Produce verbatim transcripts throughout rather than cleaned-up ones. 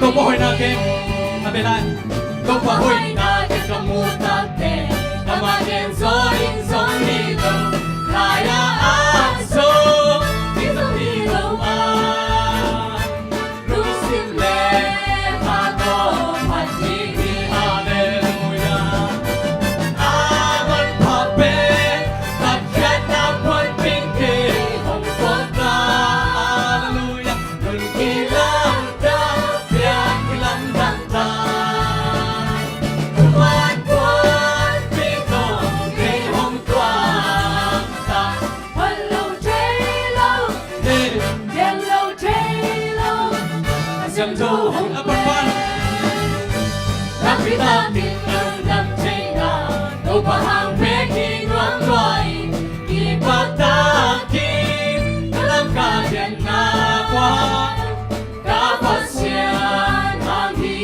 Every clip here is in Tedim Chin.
Topa hoihna ken a bia lai. Topa hoihna ken ka muh takte, amah ken zaw ding zong hi lo. Lai-ah a zaw ding zong hi lo a, lungsim le kha tawh phat ding hi. Halleluiah. A manpha pen ka khiatna puanpin kei hong tuak ta. Halleluiah. Nun kilamdang piang kilamdang ta. Thuman puanpin tawh kei hong tuak ta. Phal lo thei lo, hei, gen lo thei lo, a siangtho hong a panpan. Nakpi takin a lungdam theihna, Topa hang pek hi nuam lua in, kipak takin ka lam ka lianna kua, ka Pasian hang hi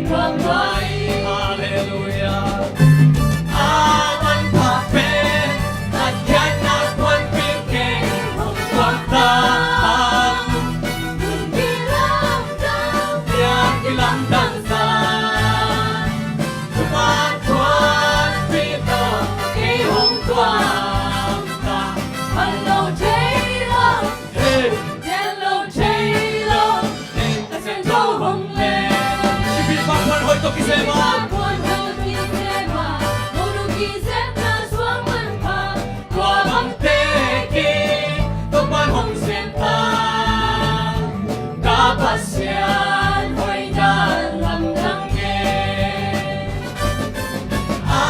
nuam lua hi. Halleluiah. A manpha pen a khiatna puanpin kei hong tuak ta. Kilamdang, kilamdang ta. Thuman puanpin tawh kei hong tuak ta. Phal lo thei lo, hei, gen lo thei lo, hei, ka siangtho hong len. Sipi pa puan hoih tawh kisem a, puan hoih tawh kisem a, mo nu kisem na suang manpha. Tua bangte ki Topa'n hong sem ta. Ka Pasian hoihna lamdang e. A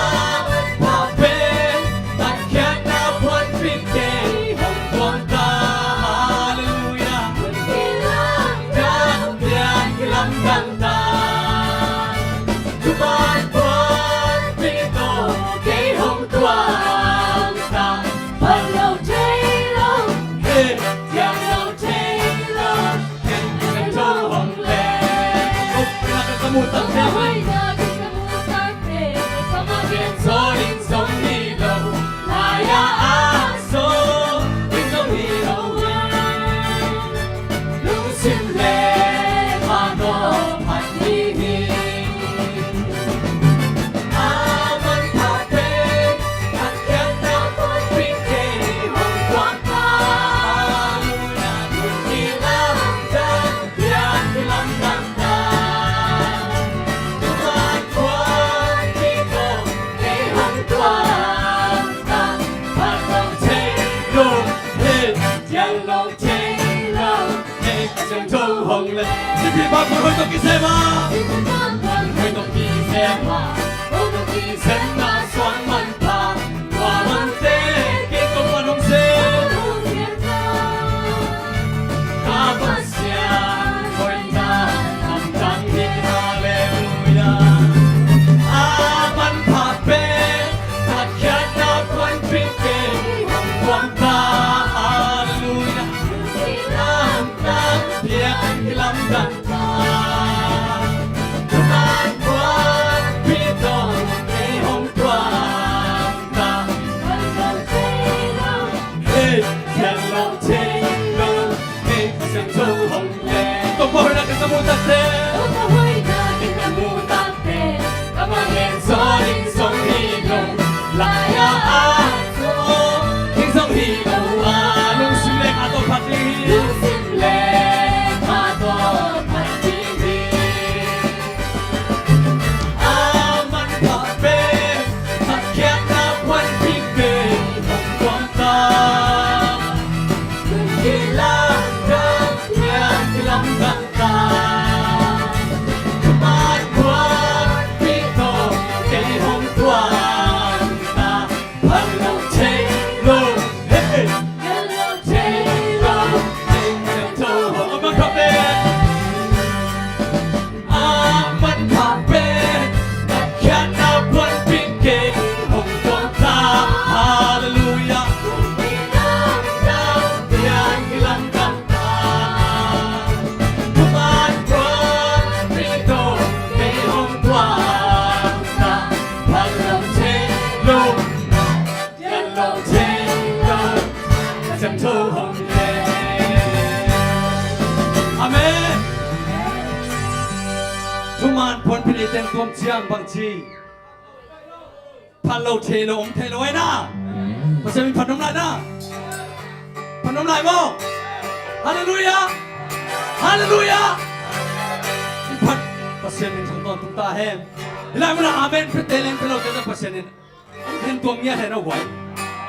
manpha pen ka khiatna puanpin kei hong tuak ta. Halleluiah. Kilamdang, kilamdang ta. Thuman puanpin tawh kei hong tuak ta. Phal lo thei lo, hei, gen lo thei lo, hei, ka siangtho hong len. Hoihna ken ka muh takte, hoihna ken ka muh takte, ka mah ken zaw ding zong hi lo. Lai-ah a zaw ding zong hi lo. Lungsim le kha tawh phat ding hi. A manpha pen ka khiatna puanpin kei hong tuak ta. Halleluiah. Kilamdang, kilamdang ta. Thuman puanpin tawh kei hong tuak ta. Phal lo thei lo, hei, gen lo thei lo, hei, ka siangtho hong len. Sipi pa puan hoih tawh kisem a, sipi pa puan hoih tawh kisem a, mo nu kisem na suang manpha. Tua bangte ki Topa'n hong sem ta. Ka Pasian hoihna lamdang hi. Halleluiah. A manpha pen ka khiatna puanpin kei hong tuak ta. Halleluiah. Kilamdang, kilamdang ta. Thuman puanpin tawh kei hong tuak ta. Hei, gen lo thei lo, hei, ka siangtho hong len. Topa hoihna ken ka muh takte, Topa hoihna ken ka muh takte, ka mah ken zaw ding zong hi lo. Lai-ah a zaw ding zong hi lo a, lungsim le kha tawh phat ding hi. Lungsim le kha tawh phat ding hi. A manpha pen ka khiatna puanpin kei hong tuak ta. Kilamdang, kilamdang ta. Thuman puanpih neite tuam ciang bangci phat lo thei lo om thei lo ahi na. Pasian min phat om lai na. Phat om lai maw? Halleluiah. Halleluiah. I phat Pasian min thang tawntung ta hen. Hi lai munah amen pete leng pe lote zong Pasian in an hen tuam ngiat hen o guai.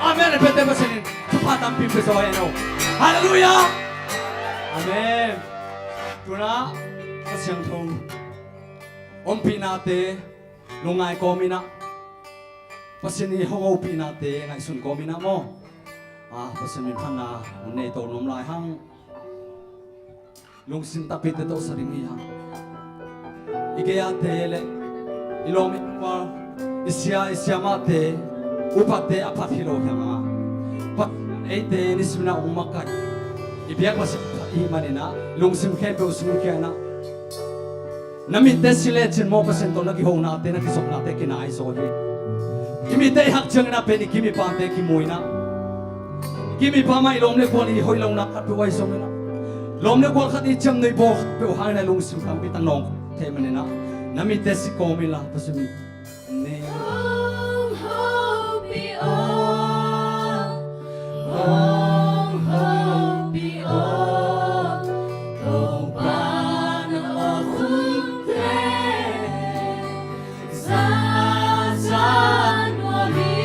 Amen a pete Pasian in thupha tampi pe zaw hen o. Halleluiah. Amen. Tuna Pasian thu ompihnate lungngai kawm inah, Pasian i hong opihnate ngaihsun kawm inah maw? A, Pasian min phatna hun nei to nuam lai hang. Lungsim takpite tawh sa ding hi hang. I gei-ate le i lawm i kual, i sia i siamahte, upate a phat hi lo hi hang a, Pasian eite nisim inah hong makaih, i biak Pasian phat i hih maninah lungsim khempeuh sungkhia inah na mitte si lecin maw Pasian tawh na kihonate, na kizopnate kinai zaw hi. I mitte i hak ciangin a pen i kim i pamte kimu inah, i kim i pam ah i lawm le kual i hoih lohna khat peuh ahi zong inah, lawm le kual khat i ciamnuih bawl khat peuh hang inah lungsim tampi tak nawng thei maninah, na mitte si kawm inla Pasian min. Hong hopih aw, hong hopih aw, Topa na awk hunte za za nuam hi.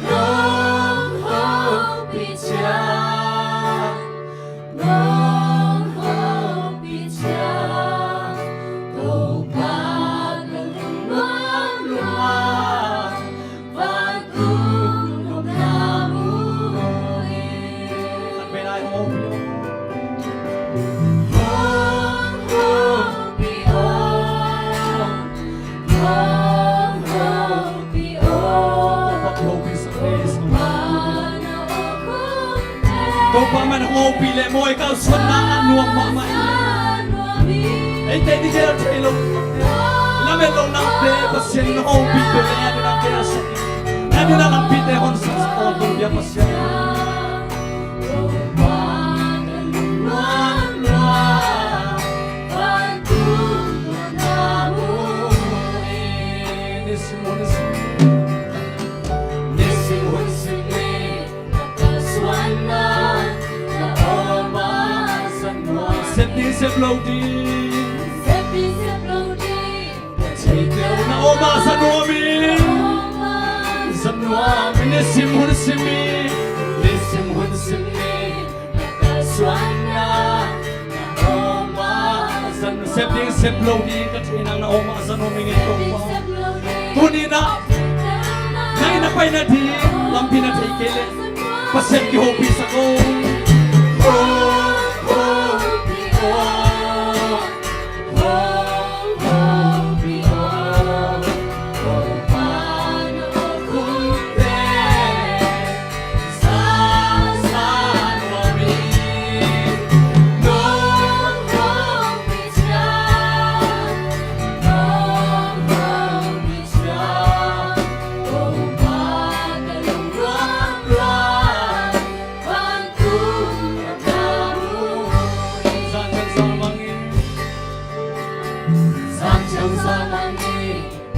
Hong hopih ciang, hong hopih ciang, Topa ka lungnuam lua, vantung nopna mu hi. Khat vei lai hong hopih aw. Hong hopih aw. Hong hopih aw. Topa hopih sak ni. Topa man hong hopih leh mawi kalsuanna a nuam mahmah hi. Eite ni gel thei lo. Lamet lohnate Pasian in hong hopih peuh leh a nunate a sak hi. A nuna lampite hon sak sak tawntung bia Pasian. Nisim hun sim, nisim hun sim ni na kalsuanna na awm a za nuam. Sep ding sep lo ding, sep ding sep lo ding, na awm a za nuam hi. Za nuam hi. Nisim hun sim ni, nisim hun sim ni na kalsuanna na awm a za nuam. Sep ding sep lo ding ka thei nang na awm a za nuam hi ngei Topa. Tuni na, na inn na paina ding lampi na thei kei leh Pasian kihopih sak o. Hong hopih aw. Hong hopih aw. Topa na awk hunte za za nuam hi. Nong hopih ciang, nong hopih ciang, Topa ka lungnuam lua, vantung nopna mu hi. Zan ciang zan mang hi. Zan ciang zan mang hi.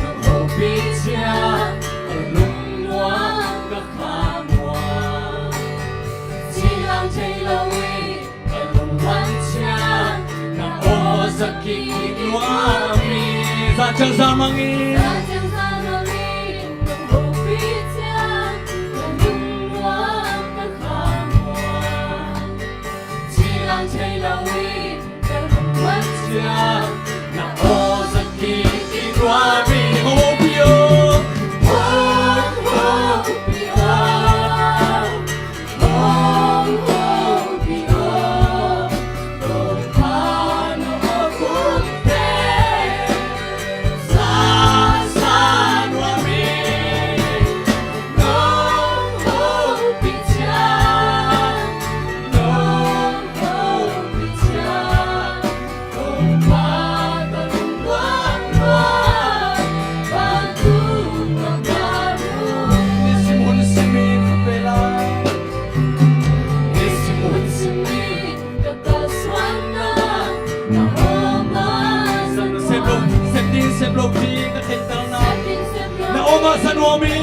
Nong hopih ciang ka lungnuam ka khamuang. Cilang thei lo hi ka lungnuam ciang na aw za kik nuam hi. Zan ciang zan mang hi. Zan ciang zan mang hi. Nong hopih ciang ka lungnuam ka khamuang. Cilang thei lo hi ka lungnuam ciang na aw za kik nuam hi. Hong hopih aw. Hong hopih aw. Hong hopih aw. Topa na awk hunte za za nuam hi. Nong hopih ciang, nong hopih ciang, Topa ka lungnuam lua, vantung nopna mu hi. Nisim hun sim ni khat vei lai, nisim hun sim ni ka kalsuanna na awm a Lo ding ka theihtelna na om a sa nuam hi.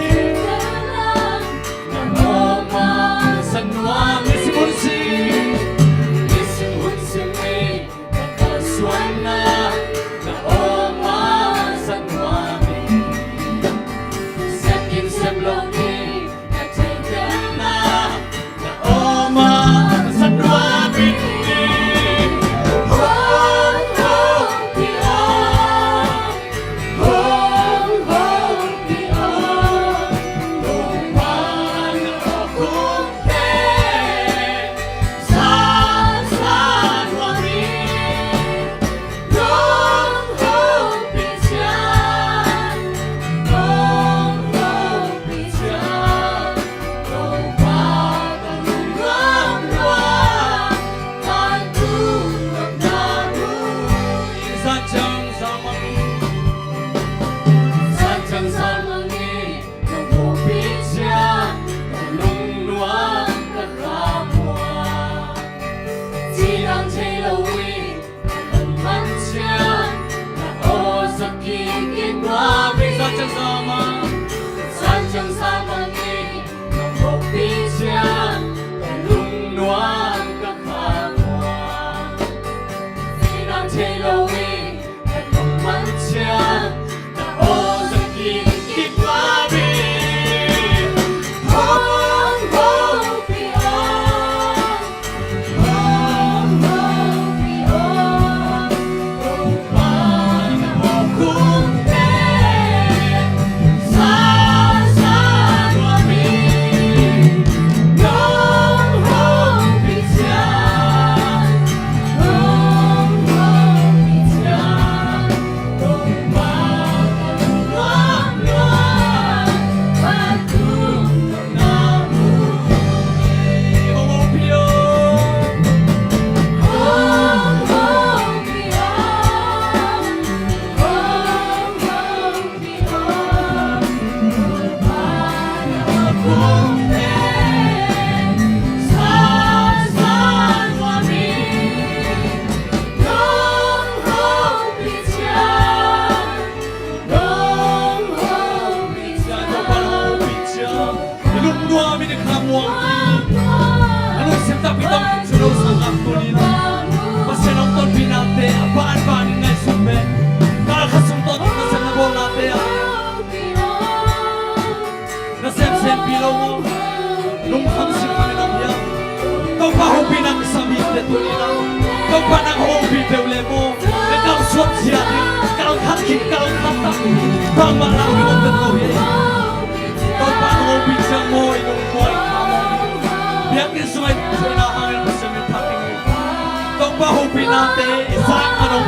Na om a sa nuam hi. Simun si, simun si mi. Ka suanna na om a sa nuam hi. Sem in sem lo ding ka theihtelna na om a sa nuam hi. Hong hong pi aw, hong hong pi aw. Topa na om kong Nong hopih ciang ka lungnuam ka khamuang. Cidam thei lo i ka lungman ciang ka aw sa kik kik nuam hi. Sa ciang sa mah, sa ciang sa mah i nong hopih ciang ka lungnuam ka khamuang. Cidam thei lo i ka lungman ciang ka aw sa kik kik nuam hi. Hong hong pi aw, hong hong pi aw. Topa na om kong pen sa sa nuam hi. Nong hopih ciang, nong hopih ciang. Nong hopih ciang, Topa nong hopih ciang i lungnuam in i khamuang hi. A lungsim takpi tawh khin su lo sanggamte tuni-in ah Pasian hong tonpihnate a banban in ngaihsun pen, kal khat sung tawh Pasian na bawlnate ah na semsempi lo maw? Lungkham sinkham in om hiam? Topa hopihna kisam hite tuni-in ah. Topa nang hopih peuh leh maw, na kalsuan ciat ding, kal khat khit kal khat tak bangmah lau ding om vet lo hi. Topa nang hopih ciang maw, i lungmuang i khamuang hi. Biakinn sungah i theihna hangin Pasian min phat ding hi. Topa hopihnate i zak man om.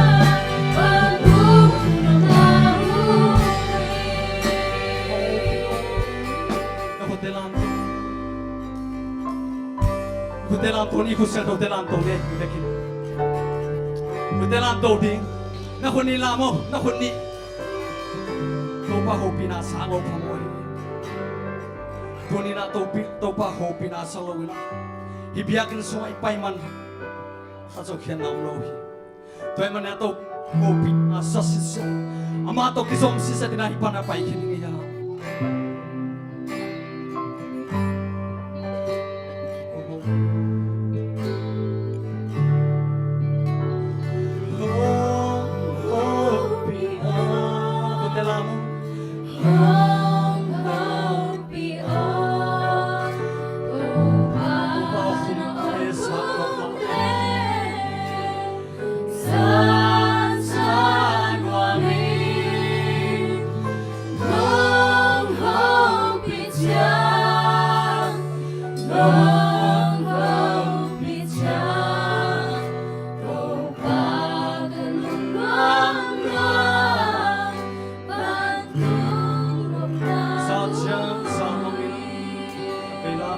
Na khutte lam to. Khutte lam to ni, khut siangthote lam to ni. Khutte lam to ding. Na khut nih lam aw, na khut nih. Topa hopihna sang lo phamawh hi. Tuni-in ah Topa hopihna sang lo in ah hih biakinn sungah i pai man a zokhiatna om lo hi. Tua ahih manin ah Topa hopihna sa sitset, amah tawh kizom sitset in ah hih pan a pai khin ding hi hang. Sa ciang sa mah in a pei la.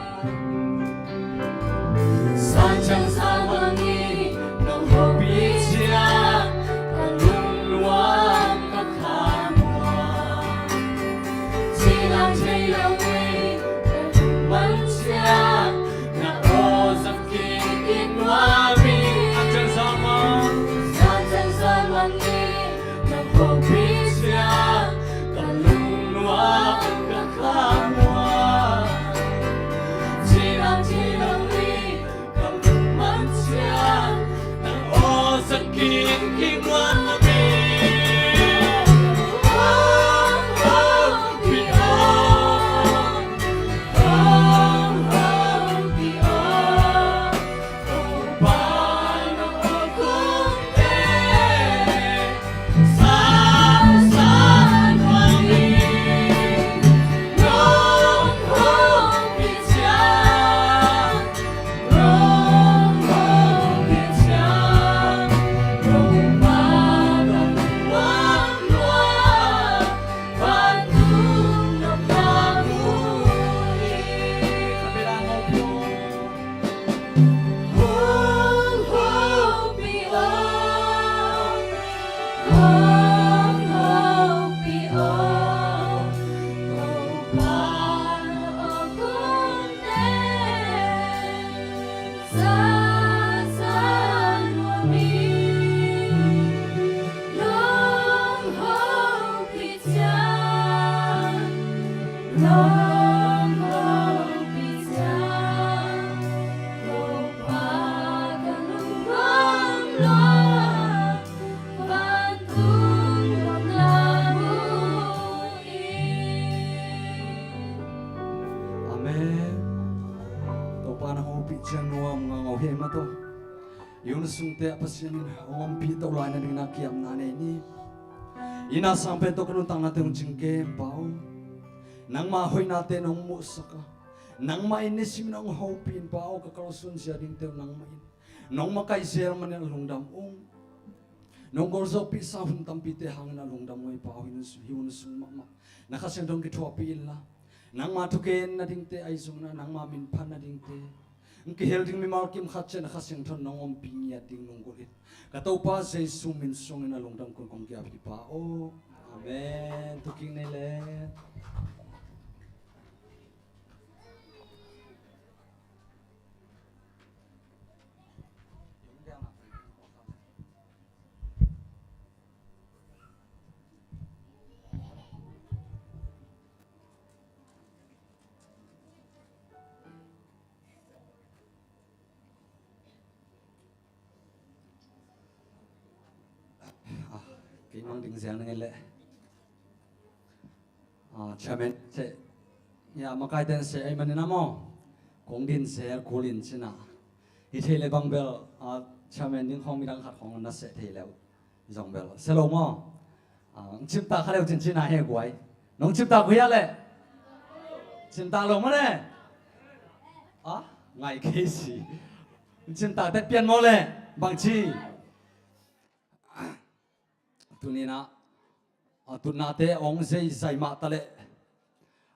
Sa ciang sa mah in nong hopih ciang ka lungnuam ka khamuang. Cidam thei lo i ka lungman ciang na aw sa kik kik nuam hi. Sa ciang sa mah, sa ciang sa mah in nong Amen. Topa na hopih ciang nuam ngangau hi ei mah tawh. I hun sungte ah Pasian in hong ompih to lai nading na kiamna nei ni. I na sang pen tawh ka nuntaknate hong cing kem Pa aw. Nangma hoihnate nong muhsak a, nangmah in nisim in hong hopih in Pa aw, ka kalsuan zia dingte uh nangmah in nong makaih zel manin a lungdam ung. Nong gawlzawhpihsa hun tampite hangin a lungdam ung ei Pa aw, hih hun sung mahmah na Kha Siangtho hong kithuahpih inla, nangma thugen nadingte ahi zongin a nangma min phat nadingte, hong kihel ding mimal kim khat ciat na Kha Siangtho in nong ompih ngiat ding lunggulh in ka Topa Jesu min suangin a lungdam kong kong kiap hi Pa aw. Amen. Thukik nei le. Ah, kei mang ding ziang na ngei leh. Ah, chairman seh, ya, makaite in seh ahih manin a maw, kong din seh kul in cin a. Hi thei leh bang bel, ah, chairman ding khawng midang khat khawng na seh thei leh uh zong bel seh lo maw. Ah, cimtak kha leh uh cin cin a he guai. Nong cimtak uh hiah leh. Cimtak lo maw leh. Ah, ngai kei si. Cimtak te pian maw leh. Bang ci. Tuni in ah, a tutnate a hong zeizai mah ta leh,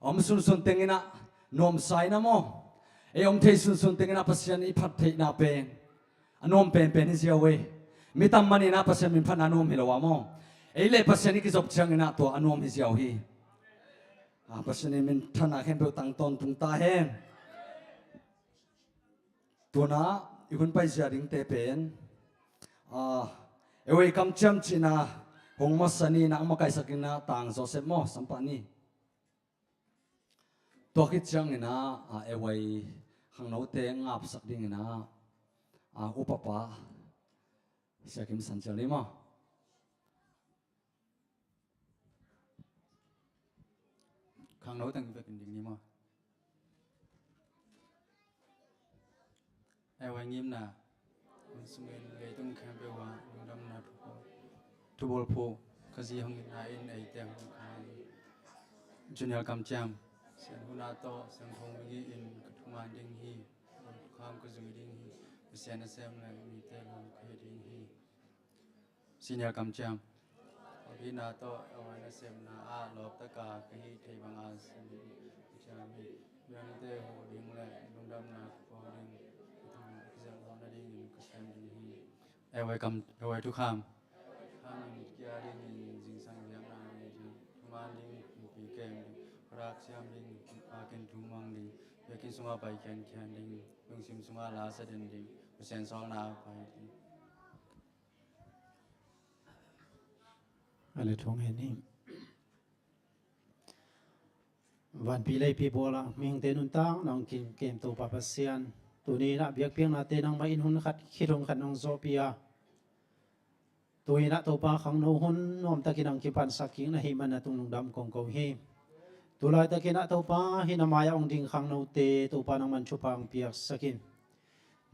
a om sunsun teng in ah nuamsa in a maw, ei om thei sunsun teng in ah Pasian i phat theihna pen a nuam penpen hi ziau ei. Mi tam man in ah Pasian min phatna nuam hi lo a maw, ei le Pasian i kizop ciangin ah tua a nuam hi ziau hi. A, Pasian in min phatna khempeuh tang tawntung ta hen. Tuna i hun paizia dingte pen, a, ei kamciam cihna hong masa ni, na hong makaisak in ah Tang Joseph maw, sampah ni. Tua khit ciangin ah, a, ei khangnote ngapsak dingin ah, a, upapa Sia Kim San Cial ni maw. Khangno teng bek in ding ni maw. Ei ngimna hun sungin leitung khempeuh ah lungdamna thu, thubawlphu Khazih hong itna in eite hong kha in. Junior kamciam, Sian Hun a tawh Sian Thong Migi in ka thuman ding hi. Kham ka zui ding hi. Pasian nasem le mite lawm ka hi ding hi. Senior kamciam. Ka bina tawh a vai nasepna ah lawptaka ka hih thei banga siam hi. Ciam hi. Biangte huh ding le lungdamna ka ko ding. Ka thang ka kizelh lawh nadingin ka sem ding hi. Ei kam, ei thukham. Khamin kia dingin zingsang biakna nei ding. Thuman ding, pi kem ding. Parak siam ding, pakin thumang ding. Biakinn sunga pai khiankhian ding. Lungsim sunga la sa den ding. Pasian sawlna pai ding. A le thung hen hi. Vanpi leipi bual ah mihingte nuntakna hong kim kem Topa Pasian, tuni in ah biakpiaknate nangmah in hun khat khit hun khat nong zawhpih a, tu in ah Topa khangno hun nuamtakin hong kiphansak kik na hih man na tung lungdam kong ko hi. Tulaitakin ah Topa hih na mai-ah hong ding khangnote Topa nangman thupha hong piaksak in.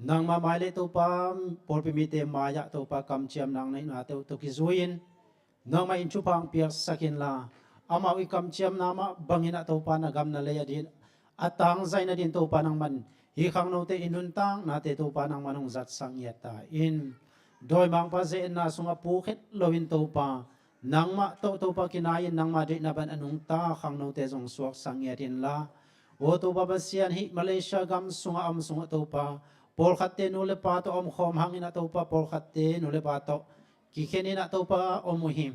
Nangmah mai le Topa pawlpi mite mai-ah Topa kamciamna hong neihnate uh tawh kizui-in nangmah in thupha hong piaksak inla, amau i kamciamna mah bangin ah Topa na gam na lei adin a tangzai nadin Topa nangman hih khangnote i nuntaknate Topa nangman hong zatsak ngiat ta in. Dawimangpa ze-etna sungah puk het loin Topa nangmah tawh Topa kinai-in nangmah deihna bang a nungta khangnote zong suaksak ngiat inla, aw Topa Pasian, hih Malaysia gam sungah a om sungah Topa pawlkhatte nu le pa tawh a omkhawm hangin ah Topa pawlkhatte nu le pa tawh kikhen in ah Topa om uh hi.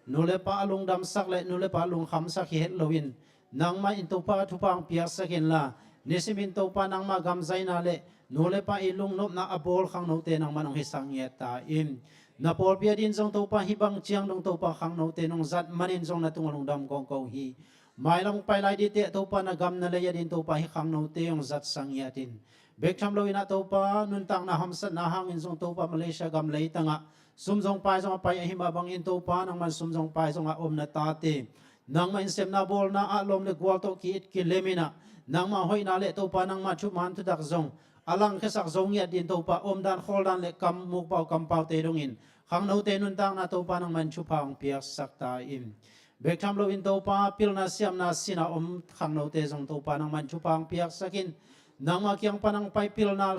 Nu le pa a lungdamsak le nu le pa a lungkhamsak hi het loin nangmah in Topa thupha hong piaksak inla, nisimin Topa nangmah gam zaina le nu le pa i lungnopna a bawl khangnote nangmah hong hisak ngiat ta in. Na pawlpi adin zong Topa hih bang ciang dong Topa khangnote nong zat manin zong na tungah lungdam kong ko hi. Mailam pai lai dingte ah Topa na gam na lei adin Topa hih khangnote hong zatsak ngiat in. Bek tham loin ah Topa nuntakna hamsatna hangin zong Topa Malaysia gam leitangah sum zong pai zong a pai ahi mah bangin Topa nangman sum zong pai zong a om na tate nangmah in sepna bawlna ah lawm le gual tawh ki-it kilem in ah nangmah hoihna le Topa nangmah thuman thutak zong a langkhiasak zo ngiat din Topa omdan khawldan le kam mukpau kampaute dongin khangnote nuntakna Topa nangman thupha hong piaksak ta in. Bek tham loin Topa pilna siamna sina om khangnote zong Topa nangman thupha hong piaksak in. Nangmah kiang pan hong pai pilna,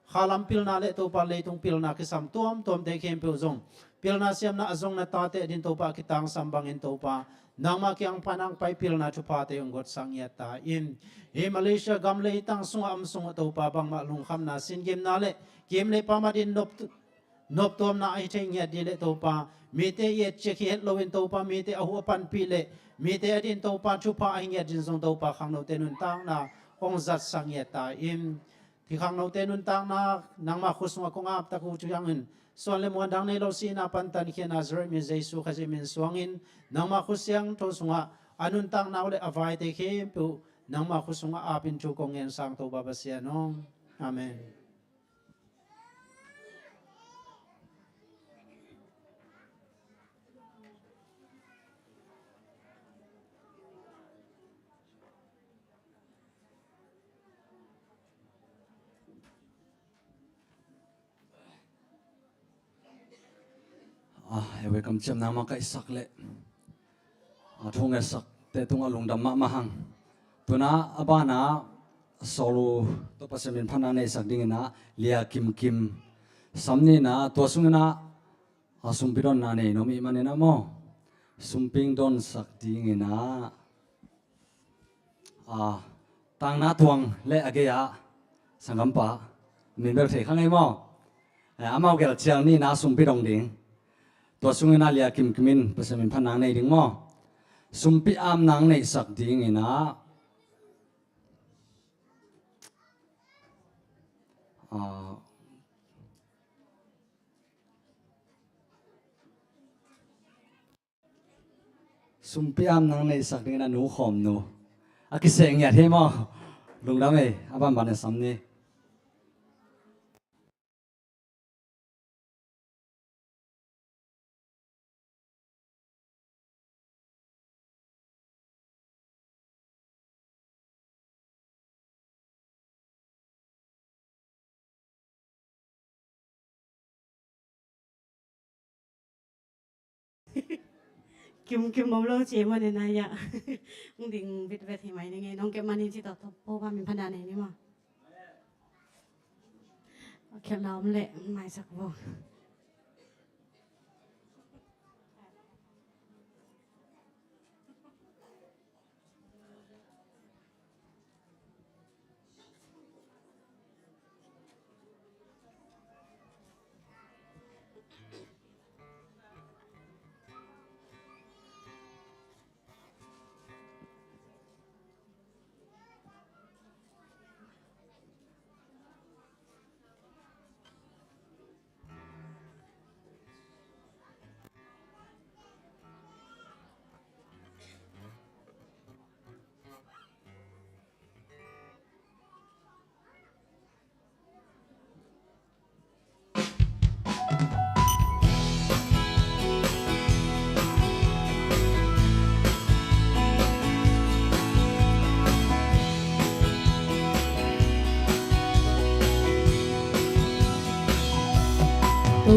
khalam pilna le Topa leitung pilna kisam tuamtuamte khempeuh zong pilna siamna a zong na tate adin Topa a kitangsam bangin Topa nangmah kiang pan hong pai pilna thuphate hong gotsak ngiat ta in. Hih Malaysia gam leitang sungah om sungah Topa bangmah lungkhamna singimna le kim le pam adin nop noptuamna ahi thei ngiat dih le Topa mite i etciak hi het loin Topa mite a huh a panpih le mite adin Topa thupha ahi ngiat din zong Topa khangnote nuntakna hong zatsak ngiat ta in. Hih khangnote nuntakna nangmah khut sungah kong aptak uh tu ciangin suan le muan dang nei lo sihna pan tankhia Nazareth mi Jesu Khazih min suangin nangmah khut siangtho sungah a nuntakna uh le a vaite khempeuh nangmah khut sungah apin thu kong ngen sang Topa Pasian aw. Amen. Ah, e welcome ciam nangmah ka isak le a thu ngetsak te tungah lungdam mahmah hang. Tuna a bana solu to Pasian min phatna neihsak dingin a Lia Kim Kim sam nina tua sungin a sumpi donna nei nom ih manin a maw, sumping donsak dingin a a tangna tuang le a gei-ah sanggampa min bel thei kha ngei maw? Eh, amau gel cial nina sumpi dong ding. Tua sungin a Lia Kim Kim in Pasian min phat nang nei ding maw? Sumpi am nang neihsak dingin a, a sumpi am nang neihsak dingin a nu khawm nu a kiseh ngiat hi maw? Lungdam ei, a banban a sam ni. Kim kim bawm lo ci manin a ya. Hong ding bitbet hi mai ni ngei nong kep manin ci tawh tawh po ba min phan da nei ni maw? Kep na om leh maisak bo.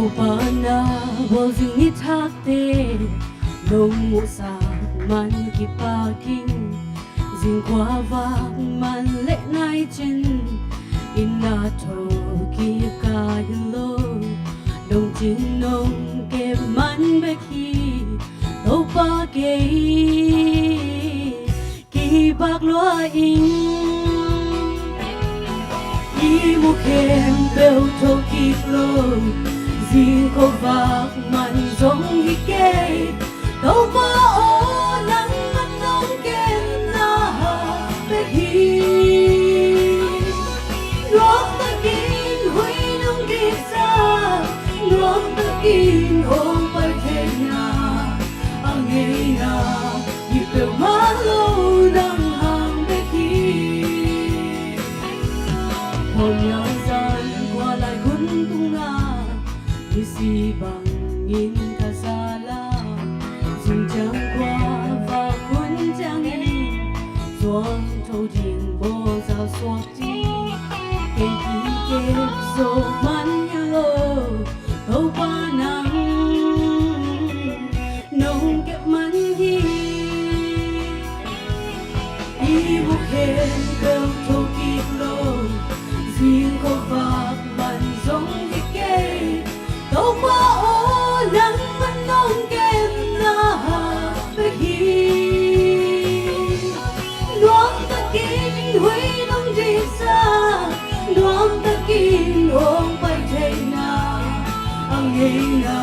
Topa na bawl zing nithakte nong muhsak man kipak ing. Zingkhua vak man leh nai cin inn ah tho kik ka hi lo. Dong cin nong kep man bek hi Topa, kei kipak lua ing. I mu khempeuh tho kik lo, zingkhua vak man zong hi kei. Topa aw, nangman nong kepna bek hi. Nuam takin huih nong diksak, nuam takin hong pai theihna a ngeina hi peuhmah lo nang hang bek hi. Khuamial zan khua lai hun tungah misi bangin ka zal a, zingciang khua vak hun ciangin zuang tho ding bawl za suak ding. Kei kikep zo man hi lo, Topa nang nong kep man hi. I mu khempeuh tho kik lo, zingkhua vak man zong hi kei. Topa aw, nangman nong kepna bek hi. Nuam takin huih nong diksak, nuam takin hong pai theihna a ngeina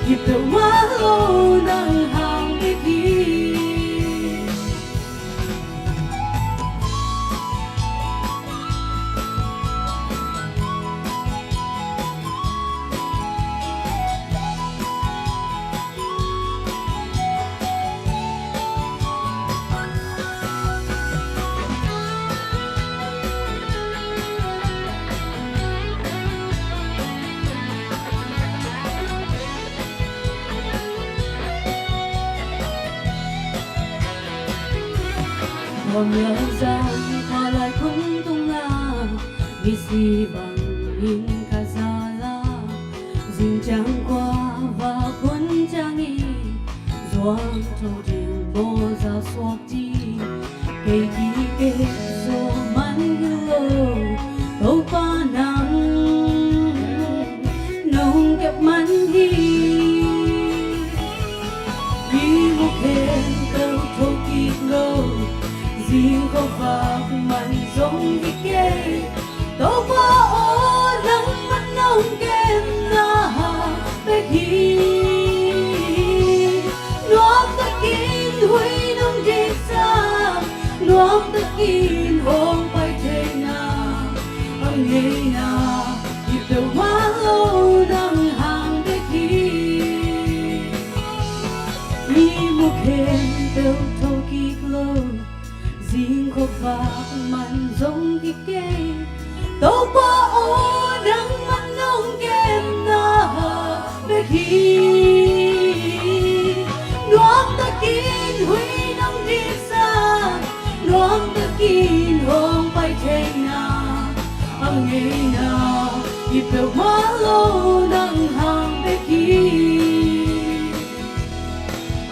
hi peuhmah lo nang hang bek hi. Khuamial zan khua lai hun tungah misi bangin ka zal a, zingciang khua vak hun ciangin zuang tho ding bawl za suak ding. Kei kikep zo man hi lo, Topa nang nong kep man hi. I mu khempeuh tho kik lo, zingkhua vak man zong hi kei. Topa aw, nangman nong kepna bek hi. Nuam takin huih nong diksak, nuam takin hong pai theihna a ngeina hi peuhmah lo nang hang bek hi. I mu khempeuh tho kik lo, zingkhua vak man zong hi kei. Topa aw, nangman nong kepna bek hi. Nuam takin huih nong diksak, nuam takin hong pai theihna a ngeina hi peuhmah lo nang hang bek hi.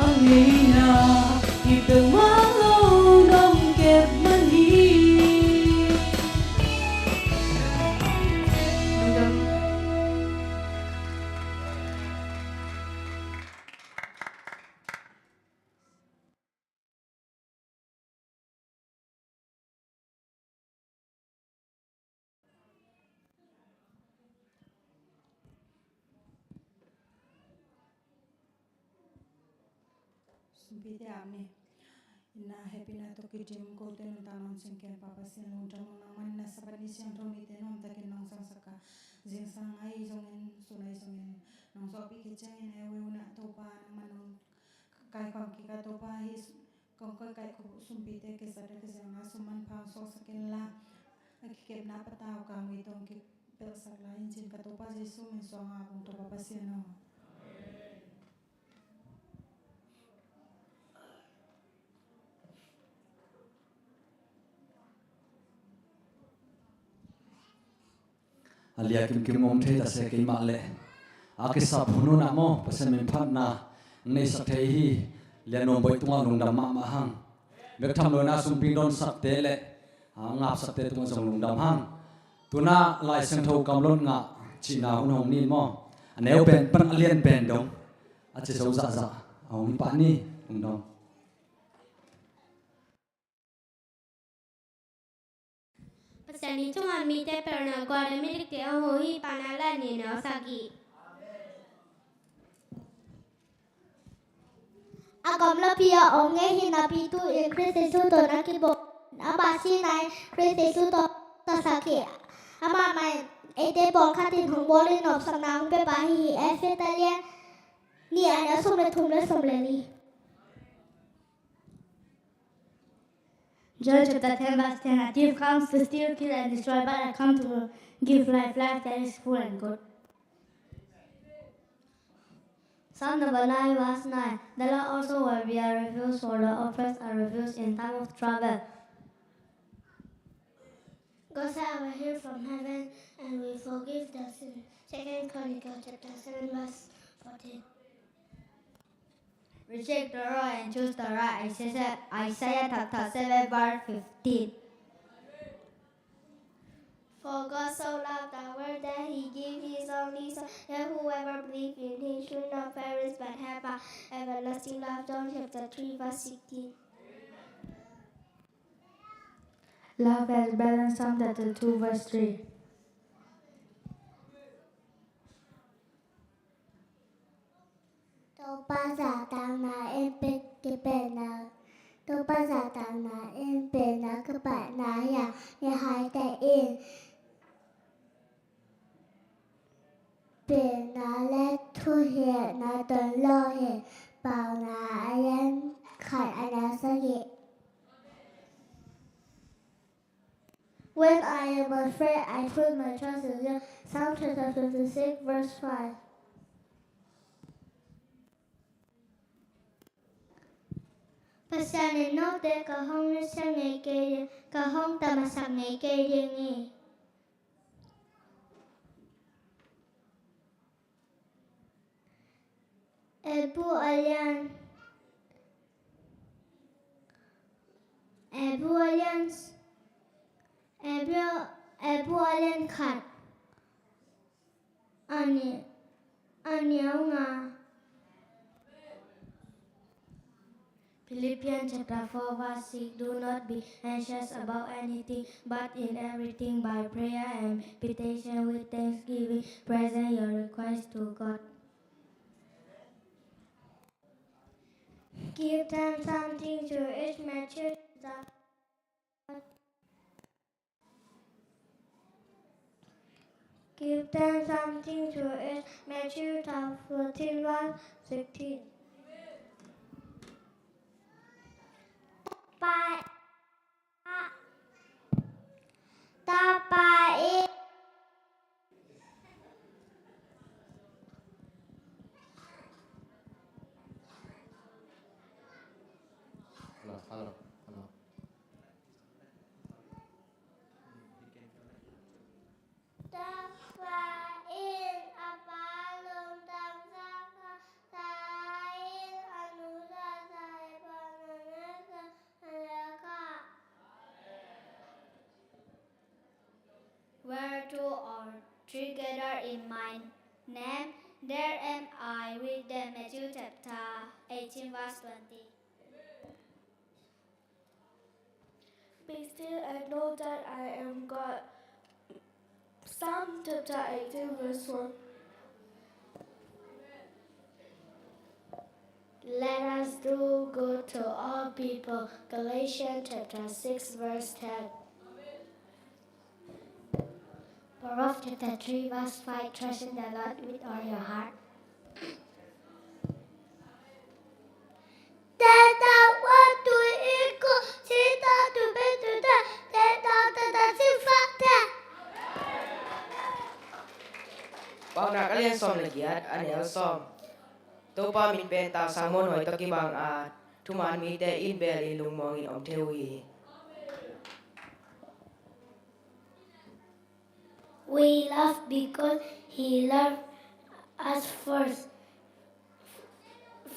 A ngeina hi peuhmah lo nong kep man hi. Sumpite ap ni. Inn ah hehpihna tawh kidim kote nuntak nong cingken Pa Pasian lungdam ung. Nangman inn ah Sabbath ni siangtho nite nuamtakin nong sangsak a, zingsang ahi zongin sun ahi zongin nong zawhpih khit ciangin ei uh in ah Topa nangman nong kaikhawm kik a, Topa hih kong kaikhawm sumpite kizat a kizelna sum manpha hong suaksak inla, a kikepna patau kangui tawh hong kipelhsak lai in ci-in ka Topa Jesu min suang a kong Topa Pasian aw. A lia kimkim om thei ta se kei mah leh a kisap hun hun ah maw, Pasian min phatna neisak thei hi. Lian Nuam Bawi tungah lungdam mahmah hang. Bek tham lo-in a sumpi donsakte le a ngapsakte tungah zong lungdam hang. Tu-in ah Lai Siangtho kamlot ngah cihna hun hong ni maw. A neu pen pan a lian pen dong a ci zo zahzah a hong hi pah ni. Lungdam. Pasian in chunga mite pelna gual a midikte a hong hi pahna la ni neu sagih. A gamlapi a om ngei hi napi tu-in Khrist Jesu tawh na kibawl, ama sihna in Khrist Jesu tawh na sak hi. Amah mah in eite pawlkhat in hong bawl in nopsakna hong pia pah hi hi. Efesa lian nih a neu sawm le thum le sawm le li. John chapter ten verse ten, "A thief comes to steal, kill, and destroy, but I come to give life, life that is full and good." Psalm number nine verse nine, "The Lord also will be a refuge for the oppressed, a refuge in time of trouble." God send our help from heaven and will forgive the sin. Second Chronicles chapter seven verse fourteen. Reject the wrong and choose the right. Isaiah, Isaiah chapter seven verse fifteen. For God so loved the world that he gave his only Son, that whoever believes in him should not perish but have an everlasting life. John chapter three verse sixteen. Love has balanced Psalm chapter two verse three. Topa zahtakna in pen kipelna, Topa zahtakna in pelna kipatna hi a, mihaite in pelna le thuhilhna don lo hi. Paunak a lian khat a neu sagih. When I am afraid, I put my trust in you. Psalm chapter twenty-six, verse five. Pasian in note ka hong nusia ngei kei ding, ka hong tamasak ngei kei ding hi. Hebru a lian, Hebru a lian, Hebru, Hebru a lian khat a nih, a neu nga. Philippians chapter four verse six, "Do not be anxious about anything, but in everything by prayer and petition with thanksgiving, present your request to God." Give them something to eat, Matthew. Give them something to eat, Matthew chapter fourteen verse sixteen. Tapa, Tapa in Hello, hello, hello. Tapa in a pa lungdam sa kha, ta in a nu sa sa, pa na na sa, Where two or three gather in my name, there am I with them. Matthew chapter eighteen, verse twenty. Be still and know that I am God. Psalm chapter eighteen, verse one. Let us do good to all people. Galatians chapter six, verse ten. Proverbs chapter three, verse five. Trust in the Lord with all your heart. Teta wa tu iko, sita tu betu ta, teta teta sifate. Paunak a lian sawm le giat, a neu sawm. Topa min pen taksang muanhuai tawh kibang a, thuman mite in bel in lungmuangin om thei uh hi. We love because he loved us first.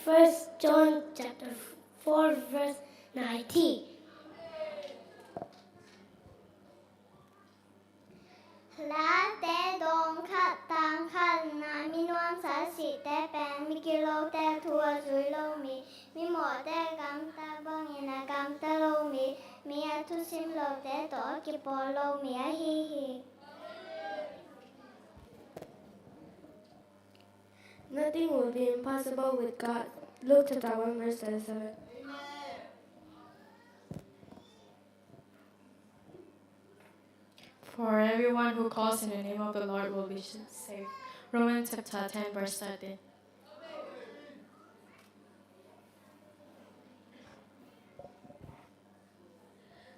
First John chapter four, verse nineteen. Late dawng khat tang khat na mi nuamsa sihte pen mi kilote thu a zui lo mi, mi mawhte gamta bangin a gamta lo mi, mi a thusim lote tawh a kipawl lo mi ahi hi. Nothing will be impossible with God. Luke chapter one, verse thirty-seven. For everyone who calls in the name of the Lord will be saved. Romans chapter ten, verse thirteen.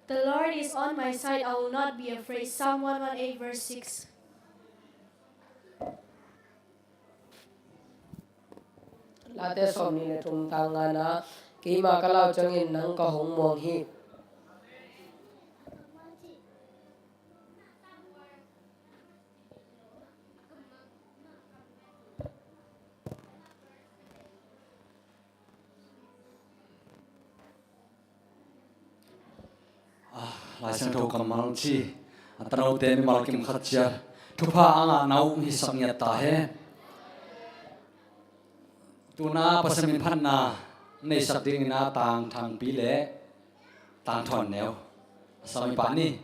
The Lord is on my side, I will not be afraid. Psalm one one eight, verse six. Late sawmnih le thum tang ngana, keima ka lau ciangin nang ka hong muang hi. Ah, Lai Siangtho kammal ci a tanote mimal kim khat ciat thupha a ngahna uh hong hisak ngiat ta hen. Tuna Pasian min phatna neisak dingin a Tang Thangpi le Tang Thawn Neu a sami pah ni.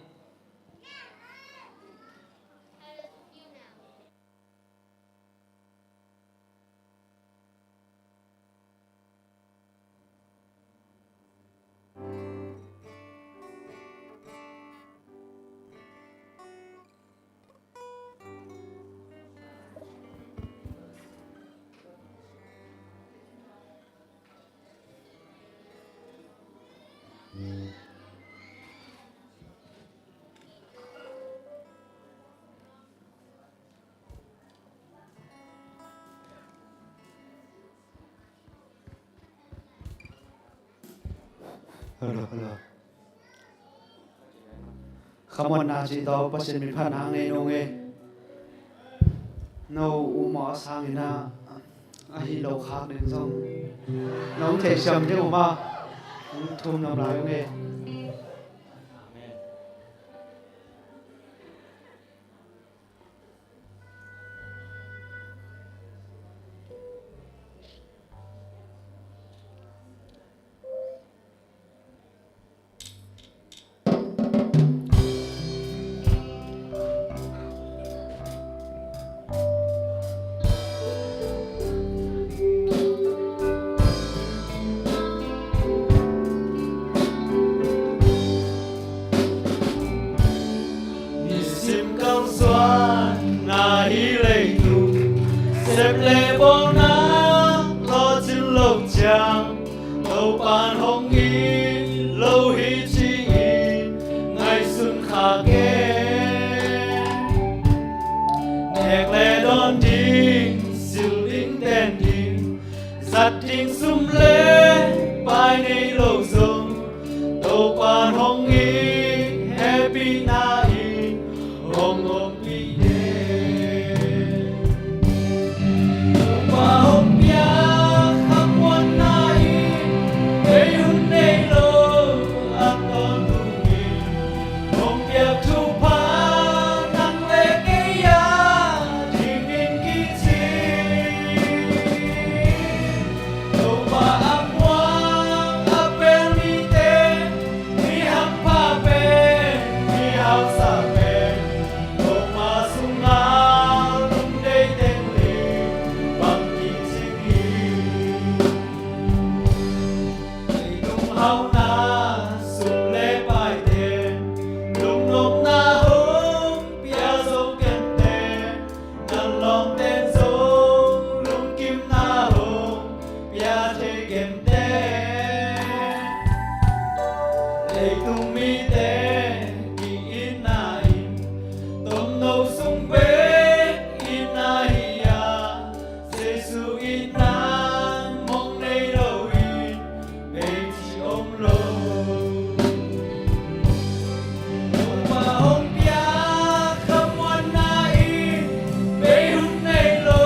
Hello, hello. Khamuanna cih tawh Pasian min phatna nei nong e. No umawh a sangin a, a hi lo khak ding zong nong theisiam ding um a, nong thum nong lai ung e. Nisim kalsuan na hi leitung, sep le bawlna lawhcin lo ciang, Topa'n hong it lo hi ci-in ngaihsun kha kei. Nek le dawn ding, silh ding, ten ding, zat ding sum le pai nei lo zong, Topa'n hong it hehpihna in hong ompih den. Topa hong piak khamuanna in bei hun nei lo a tawntungin, hong piak thupha nang le kei a dingin kici. Topa a muang a pel mite, mi hampha pen mi hausa pen, Topa sungah lungdei teng le bang kicing hi. Leitung hauhna sum le paite, lungnopna hong pia zo kente, na lawmte'n zong lungkimna hong pia thei kente. Leitung mite ki-itna in tomno sung bek itna hi a, Jesu itna mong nei lo in bei ci om lo. Topa hong piak khamuanna in bei hun nei lo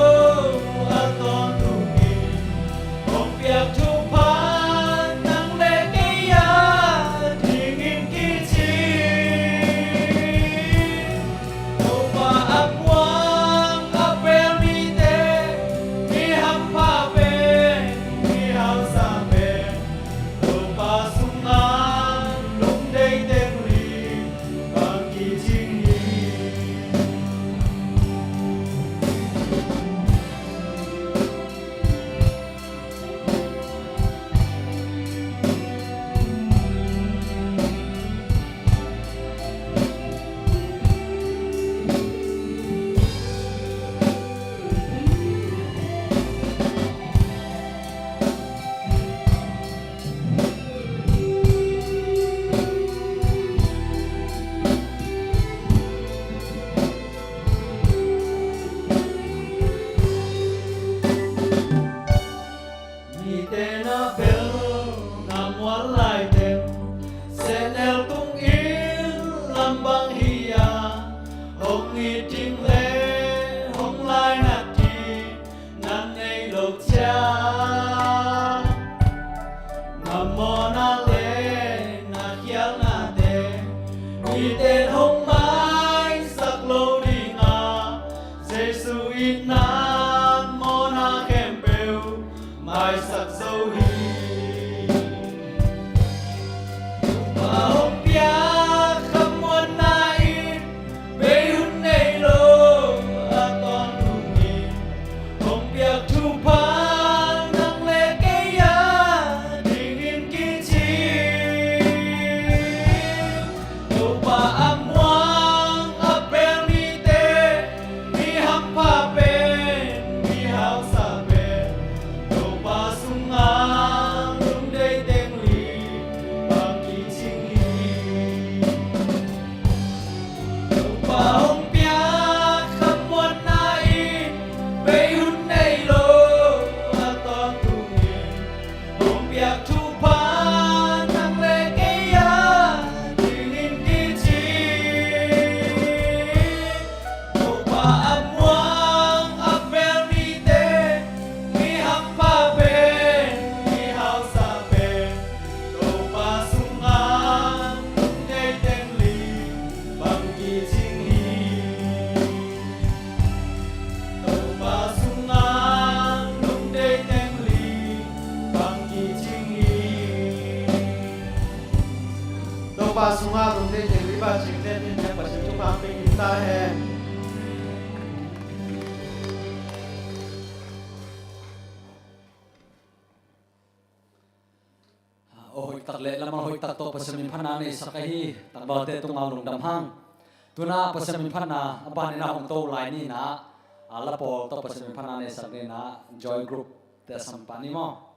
Ite na bel na mual lai teng, sehnel tungin lam bang hi a, hong it ding le hong lainat ding na nei lo ciang, na mawhna le na khialhnate mite hong maisak lo ding a, Jesu itna in mawhna khempeuh maisak zo hi. Topa hong piak khamuanna in bei hun nei lo a tawntungin, hong piak thupha nang le kei a dingin kicing. Topa a muang a pel mite, mi hampha pen, mi hausa pen, Topa sungah lungdei teng li bang kicing hi. Topa hong piak khamuanna in bei hun nei lo a tawntungin, hong piak thupha nang le kei a dingin kicing. Topa a muang a pel mite, mi hampha pen, mi hausa pen, Topa sungah lungdei teng li bang kicing hi. Topa sungah lungdei teng li bang kicing hi. Topa sungah lungdei teng li bang kicing hi. Pasian thupha pia ta hen. Aw hoih tak le lamang hoih tak tawh Pasian min phatna nei sak ahi takbalte tungah lungdam hang. Tuna Pasian min phatna a ban in a hong to lai ni na, a la pawl tawh Pasian min phatna nei sak ni na, Joy Group te a sam pah ni maw?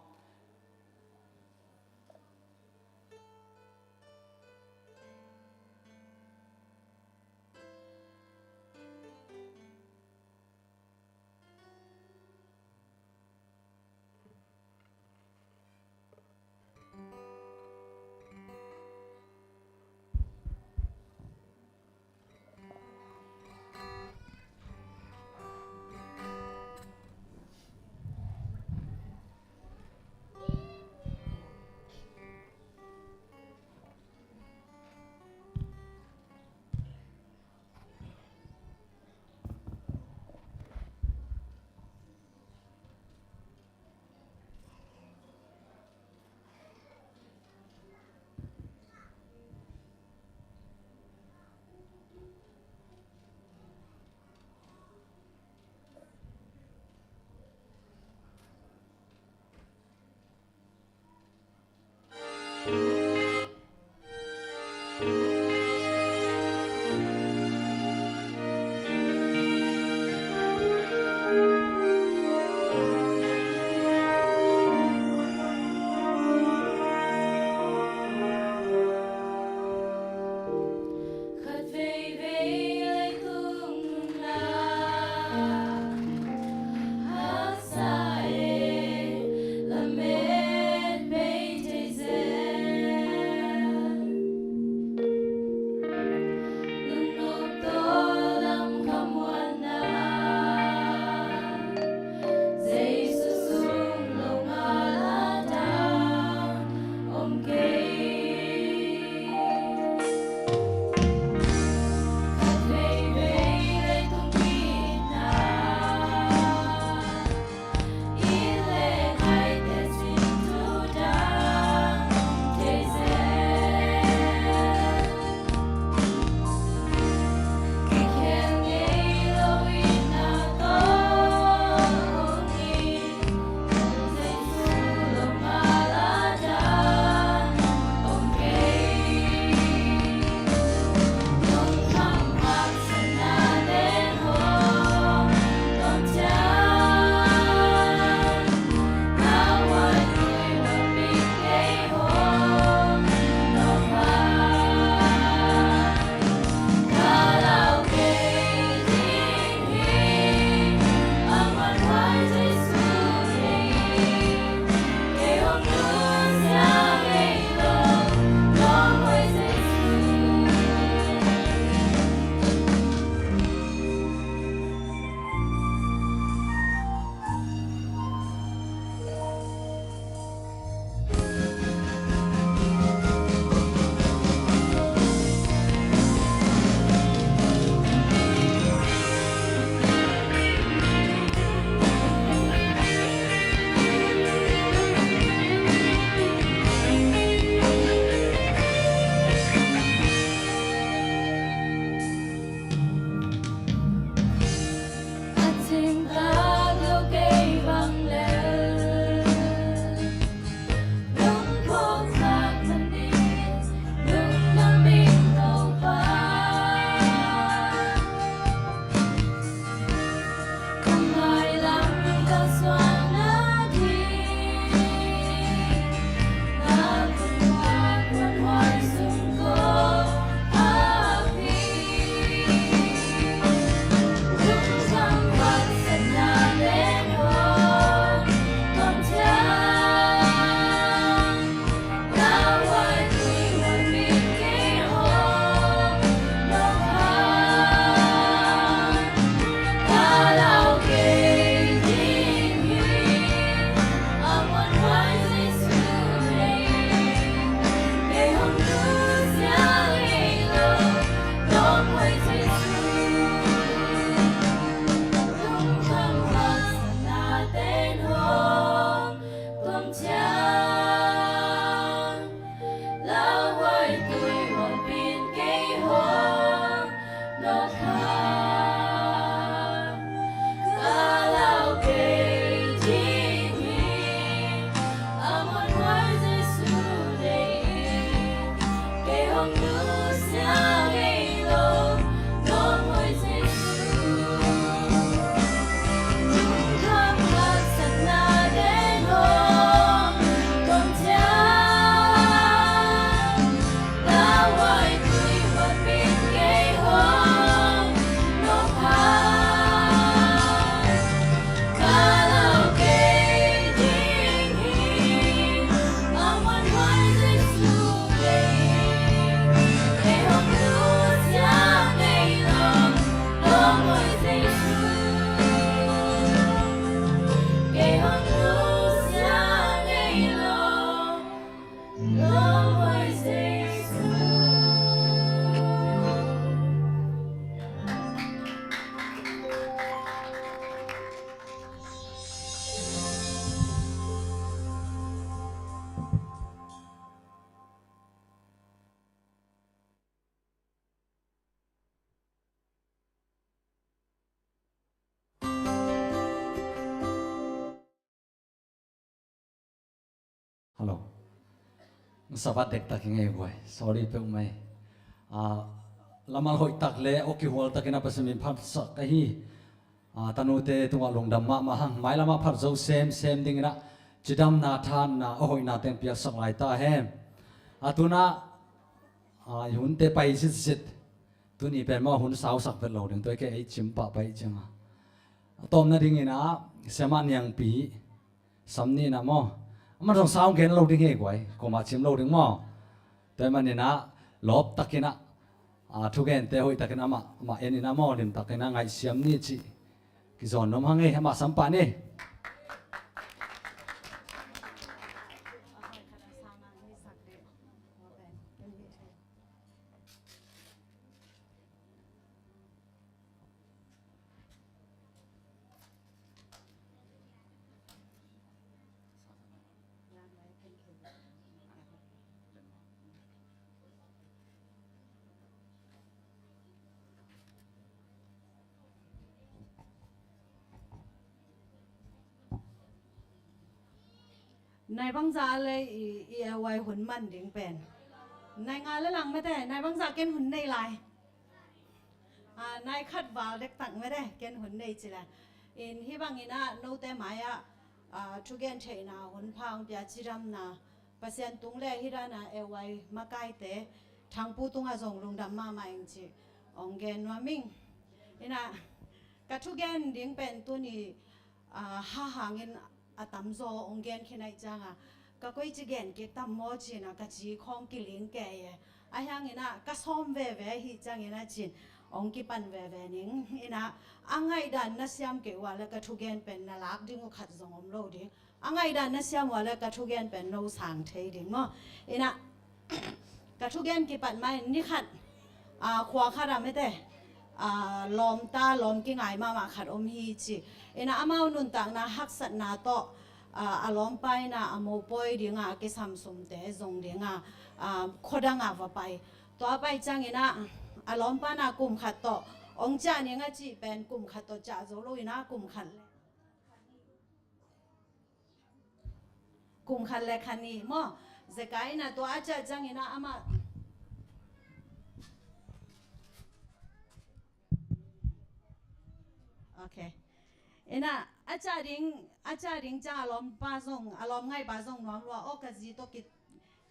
Hello. Sabat dektak i ngei guai. Sorry peuhmah. Ah, lamal hoihtak le awki hualtakin a Pasian min phatsak ahi. Ah, tanute tungah lungdam mahmah hang. Mailamah phat zo semsem dingin ah cidamna, thahatna, a hoihna teng piaksak lai ta hen. A tunah, ah, i hunte pai sisit. Tuni pen maw hun sausak vet lo ding. Tua i kei ei cim pahpah i cianga. A tawpna dingin ah Siamah Niangpi. Sam ni na maw. Aman zong sau gen lo ding hi guai. Koma cim lo ding maw. Tua manin ah lawptakin ah, ah, thugente hoihtakin amah, amah enin ah maw, limtakin ah ngaihsiam ni cih kizawn nuam hang ei, amah sam pah ni. Nai bangzah a le i, i A Y hun man ding pen. Nai nga le lang mete, nai bangzah ken hun nei lai. Ah, nai khat val dektak mete, ken hun nei ci lai. In hih bangin ah note mai-ah, ah, thugen theihna hun pha hong pia, cidamna, Pasian tung le hih dana A Y makaite, Thangpu tungah zong lungdam mahmah ing ci hong gen nuam ing. Inah, ka thugen ding pen tuni, ah, ha hangin a tamzaw hong gen khin ahih cianga, ka koici gen kik tam maw cina ka ci khawng kiling kei e. Ahi hangin ah ka sawm veve ahih ciangin ah cin hong kipan veve ning. Inah, a ngaihdan na siam kei uh a le ka thugen pen na lak ding uh khat zong om lo ding. A ngaihdan na siam uh a le ka thugen pen no sang thei ding maw. Inah, ka thugen kipat mai ni khat, ah, khua khat ah mete, ah, lawmta, lawm kingai mahmah khat om hi ci. Inah amau nuntakna haksatna tawh, ah, a lawmpa inah a mopawi dinga a kisam sumte zong dinga, ah, khuadanga va pai. Tua pai ciangin ah a lawmpa na kum khat tawh hong ciah ning a cih pen kum khat tawh ciah zo lo inah kum khat le Kum khat le khat ni maw. Zekai inah tua a ciah ciangin ah amah. Ok. Inah a ciah ding, a ciah ding ciang a lawmpa zong, a lawmngaipa zong nuam lua. Aw ka zi tawh ki,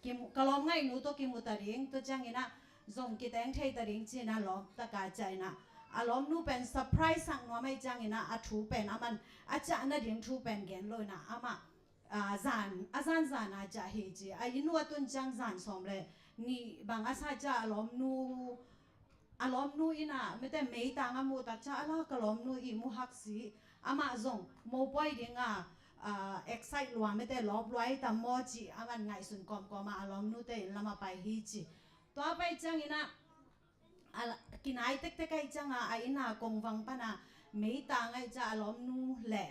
kimu, ka lawmngaihnu tawh kimu ta ding, tua ciangin ah zong kiteng thei ta ding ci-in ah lawm taka ciah inah. A lawmnu pen surprise sak nuam ahih ciangin ah a thu pen aman a ciah nading thu pen gen lo inah amah, ah, zan, a zanzan a ciah hi ci. A inn uh a tun ciang zan sawm le nih bang a sa ciah a lawmnu, a lawmnu inah mete meitang a muh tak ciang a la ka lawmnu ihmu hak si. Amah zong mopawi dinga, ah, excite lua mete lawp lua hi tam maw ci aman ngaihsun kawmkawma a lawmnute inn lamah pai hi ci. Tua pai ciangin ah a la, kinai tektek ahih cianga a inn a kongvang pana meitang ahih ciang a lawmnu le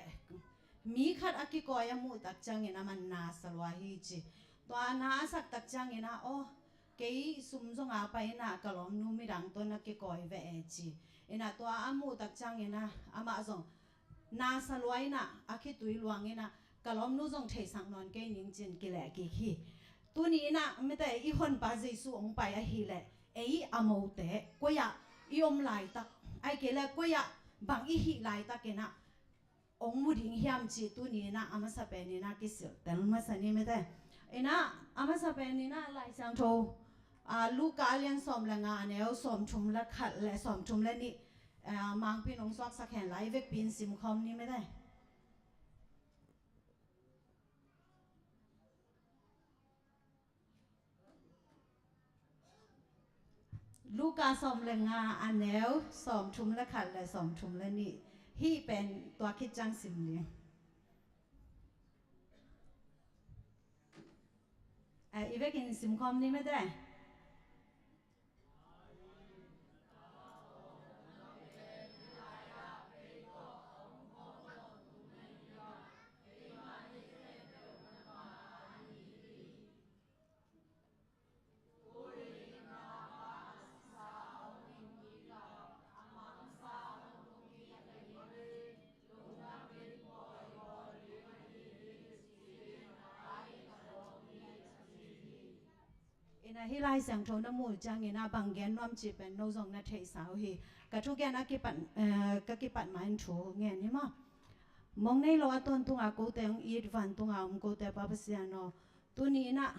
mi khat a kikawi a muh tak ciangin aman na sa lua hi ci. Tua na a sak tak ciangin ah aw kei sum zonga pai inah ka lawmnu midang tawh na kikawi ve e ci. Inah tua a muh tak ciangin ah amah zong na sa lua inah a khitui luang inah ka lawmnu zong theisak nawn kei ning ci-in kileh kik hi. Tuni inah mete i honpa Jesu hong pai ahih leh ei a mote koi-ah i om laitak, ahih kei le koi-ah bang i hih laitakin ah hong mu ding hiam cih tuni inah a masa pen inah kisilh tel masa ni mete. Inah a masa pen inah Lai Siangtho, ah, Luka a lian sawm le nga a neu sawmthum le khat le sawmthum le nih, ah, Mangpi in hong suaksak hen la, i vekpi in simkhawm ni mete. Luka sawm le nga a neu sawmthum le khat le sawmthum le nih. Hih pen tua khit ciang sim ni. Eh, i vekin simkhawm ni mete. Hih Lai Siangtho na muh ciangin a bang gen nuam cih pen no zong na theihsa uh hi. Ka thugen a kipat, eh, ka kipat ma in thu ngen hi maw. Mong nei lo a tawntunga kote hong it vantunga om kote Pa Pasian aw, tuni in ah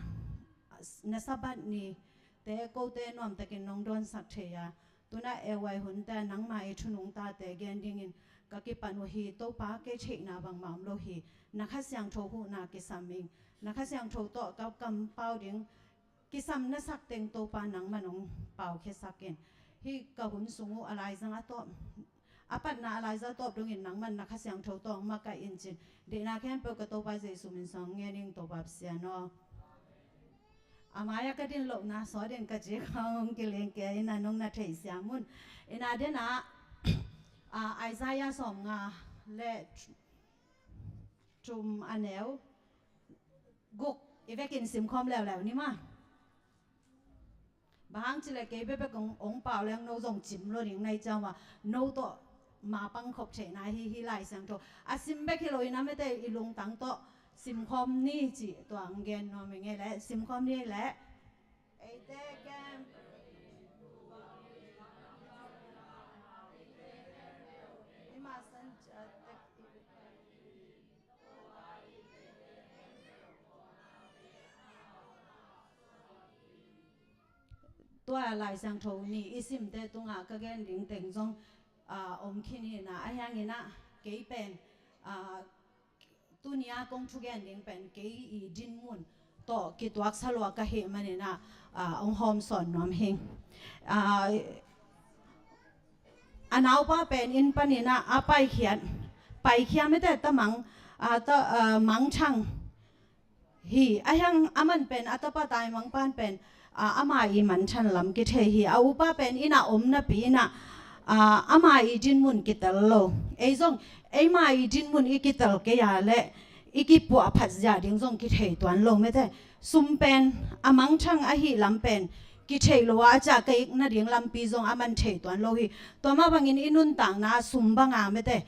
na Sabbath ni te kote nuamtakin nong dawnsak thei a, tuna A Y hunte nangma i thunung tate gen dingin ka kipan uh hi. Topa, kei theihna bangmah om lo hi. Na Kha Siangtho huhna kisam ing. Na Kha Siangtho tawh ka kampau ding kisam na sak teng Topa nangman hong paukhiasak in. Hih ka hun sung uh a laizang a tawp, a patna a laizang a tawp dongin nangman na Kha Siangtho tawh hong makaih in cin. Deihna khempeuh ka Topa Jesu min suang ngen ing, Topa Pasian aw. A mai-ah ka din lohna sawt in ka cik hong kileng kei in a nong na theihsiam un. In a denah, a, Isaiah sawmnga le thum a neu guk i vekin simkhawm leuleu ni maw. Bang hang cileh kei bekbek hong, hong pau leng no zong cim lo ding na hi ciang ua, no tawh ma pangkhop theihna hi, hih Lai Siangtho a sim bek hi lo in a mete i lungtang tawh simkhawm ni cih tua hong gen nuam ing ei leh, simkhawm ni ei leh. Eite kem i masan, uh, tek i Tua Lai Siangtho ni i simte tungah ka gen ding teng zong, ah, om khin hi in ah, ahi hangin ah kei pen, ah, tuni-a kong thugen ding pen kei i dinmun tawh kituaksa lua ka hih manin ah, ah, hong hawmsawn nuam hing. Ah, a naupa pen inn panin ah a paikhiat, paikhiat mete ta mang, ah, ta, ah, mangthang hi. Ahi hang aman pen a tapa taimang pan pen, ah, ama i mangthang lam kithei hi. A upa pen inn ah om napi in ah, ah, ama i dinmun kitel lo. Ei zong eima i dinmun i kitel kei a leh i kipuahphat zia ding zong kithei tuan lo mete. Sum pen a mangthang ahih lam pen kithei lo a, a ciah kik nading lampi zong aman thei tuan lo hi. Tua mah bangin i nuntakna sum banga mete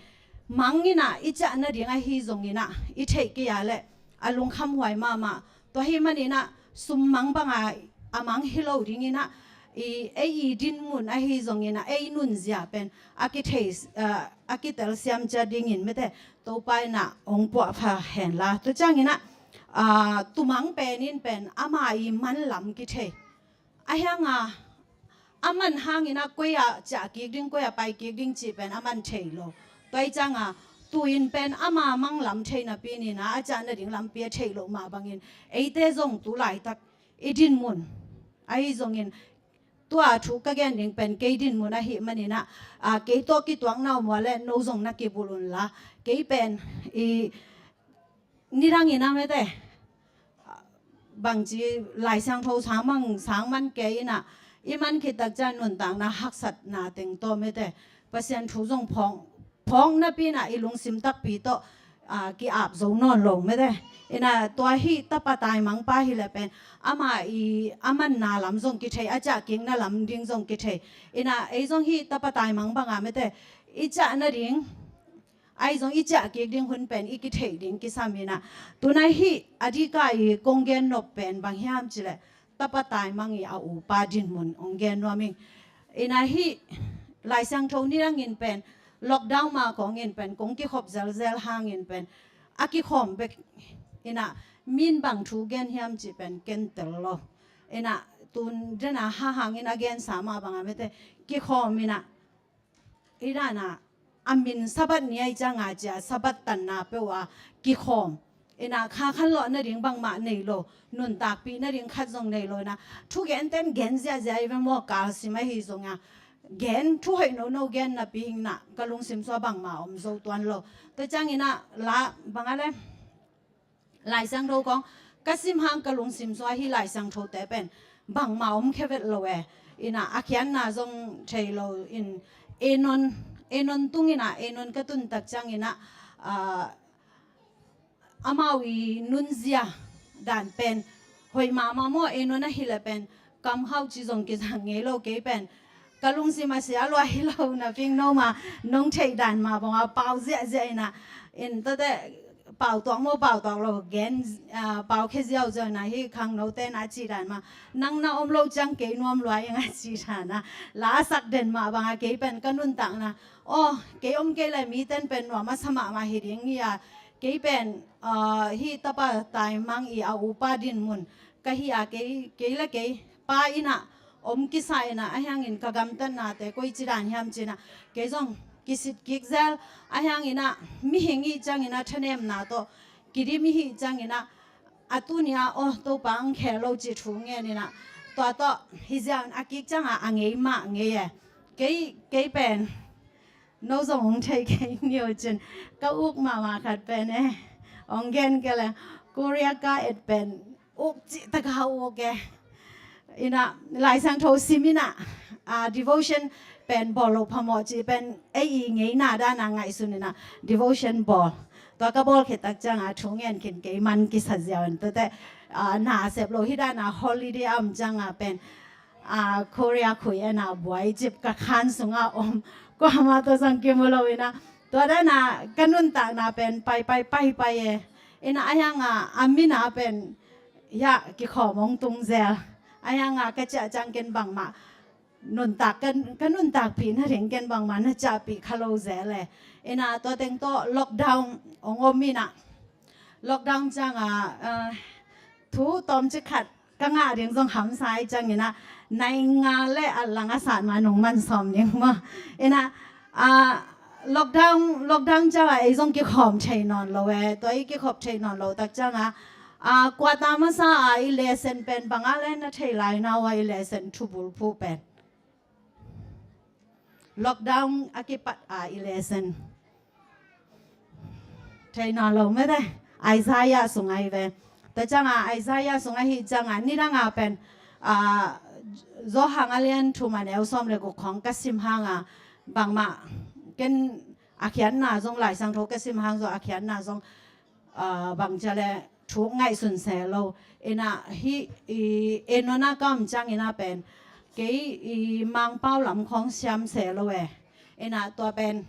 mang in ah i ciah nading ahi zongin ah i theih kei a leh a lungkhamhuai mahmah. Tua hih manin ah sum mang banga a mang hi lo dingin ah i, ei i dinmun ahi zongin ah ei nunzia pen a kithei, ah, a kitelsiam ciat dingin mete Topa in ah hong puahpha hen la. Tua ciangin ah, ah, tumang pen in pen ama i man lam kithei. Ahi hang a, a man hangin ah koi ah ciah kik ding, koi ah pai kik ding cih pen aman thei lo. Tua ahih ciang a, tu-in pen ama mang lam thei napi in ah a ciah nading lampi a theih loh mah bangin eite zong tu laitak i dinmun ahi zongin, tua thu ka gen ding pen kei dinmun ahih manin ah, ah, kei tawh kituakna om ua leh no zong na kibulh un la. Kei pen i nidangin ah mete bangci Lai Siangtho sang mang, sang man kei in ah i man khit tak ciang nuntakna haksatna teng tawh mete Pasian thu zong phawk, phawk napi in ah i lungsim takpi tawh, ah, ki-ap zo nawn lo mete. In ah tua hih tapa taimangpa hi leh pen ama i a manna lam zong kithei, a ciah kikna lam ding zong kithei. In ah ei zong hih tapa taimang banga mete i ciah nading, ahi zong i ciah kik ding hun pen i kitheih ding kisam in ah. Tuna hih a dika i kong gen nop pen bang hiam cih leh tapa taimang i a upa dinmun hong gen nuam ing. In ah hih Lai Siangtho nidangin pen lockdown ma kongin pen kong kikhop zelzel hangin pen a kikhawm bek in ah min bang thu gen hiam cih pen ken tel lo. In ah tun dena ha hangin a gensa mah banga mete kikhawm in ah i dan ah a min Sabbath ni ahih ciang a cia Sabbath tanna peuh a kikhawm. In ah kha khanlawh nading bangmah nei lo, nuntakpih nading khat zong nei lo. In ah thugenten gen ziahziah i ve maw, kalsim ahi zong a gen, thu hoih nono gen napi in ah ka lungsim sua bangmah om zo tuan lo. Tua ciangin ah la bang a le Lai Siangtho kong ka sim hang ka lungsim sua hih Lai Siangthote pen bangmah om khe vet lo e. In ah a khiatna zong thei lo in Enon, Enon tung in ah Enon ka tun tak ciangin ah, ah, amau i nunzia dan pen hoih mahmah maw, Enon ahih leh pen kamkhau ci zong kizang ngei lo. Kei pen ka lungsim a sia lua hi lo napi in no mah nong theih dan mah bang a pau ziahziah in ah, in tate pau tuak maw, pau tuak lo gen, ah, pau khia ziauziau na hi khangnote na ci dan mah, nang na om lo ciang kei nuam lua ing a ci dan a, la a sak den mah bang a kei pen ka nuntakna, aw, kei om kei le miten pen nuam a sa mahmah hi ding hi a, kei pen, ah, hi tapa taimang i a upa din mun ka hi a, kei, kei le kei pa in a om kisa in a, ahi hangin ka gamtatnate koi ci dan hiam ci in a, kei zong kisit kik zel, ahi hangin a mihing i ciangin a thanemna tawh kidim i hi ciangin a, a tuni a, aw, Topa ang khel lo ci thu ngen in a, tua tawh hi ziau in a kik ciang a, a ngei mah ngei e. Kei, kei pen no zong hong thei kei ni uh cin, ka uk mahmah khat pen e, hong gen kei leng, Korea ka et pen uk cih taka uk e. In a, Lai Siangtho sim in a, ah, devotion pen bawl loh phamawh cih pen ei i ngeina dan a ngaihsun in a, devotion bawl. Tua ka bawl khit tak ciang a thu ngen khin kei man kisa ziau in, tuate, ah, na sep lo hi dan a holiday a om ciang a pen, ah, Korea khui en a buai cip ka khan sung a om, kuamah tawh zong kimu lo in a, tua dan a ka nuntakna pen pai pai pai pai e. In a, ahi hang a, a min a pen, hiah, kikhawm hong tung zel. Ahi hang a ka ciah ciang ken bangmah nuntak, ka, ka nuntakpih nading ken bangmah na ciahpih kha lo zel e. In a, tua teng tawh lockdown hong om in a, lockdown ciang a, ah, thu tawmcik khat ka ngah ding zong hamsa i ciangin a, nai nga le a lang a sat ma nung man sawm ding maw. In a, ah, lockdown, lockdown ciang a ei zong kikhawm thei nawn lo e, tua i kikhawm thei nawn lo tak ciang a, ah, kuata masa a i lesson pen bang a le na thei lai na uh a, i lesson thubul phuh pen. Lockdown a kipat a i lesson thei nawn lo mete, Isaiah sung ahi ve. Tua ciang a Isaiah sung ahi ciang a, nidang a pen, ah, Johan a lian thum a neu sawm le guk khawng ka sim hang a, bangmah ken a khiatna zong, Lai Siangtho ka sim hang zong a khiatna zong, ah, bang cia le thu ngaihsun se lo. In a, hi, i, i nona ka om ciangin a pen, kei i Mangpau lam khawng siam se lo e. In a, tua pen,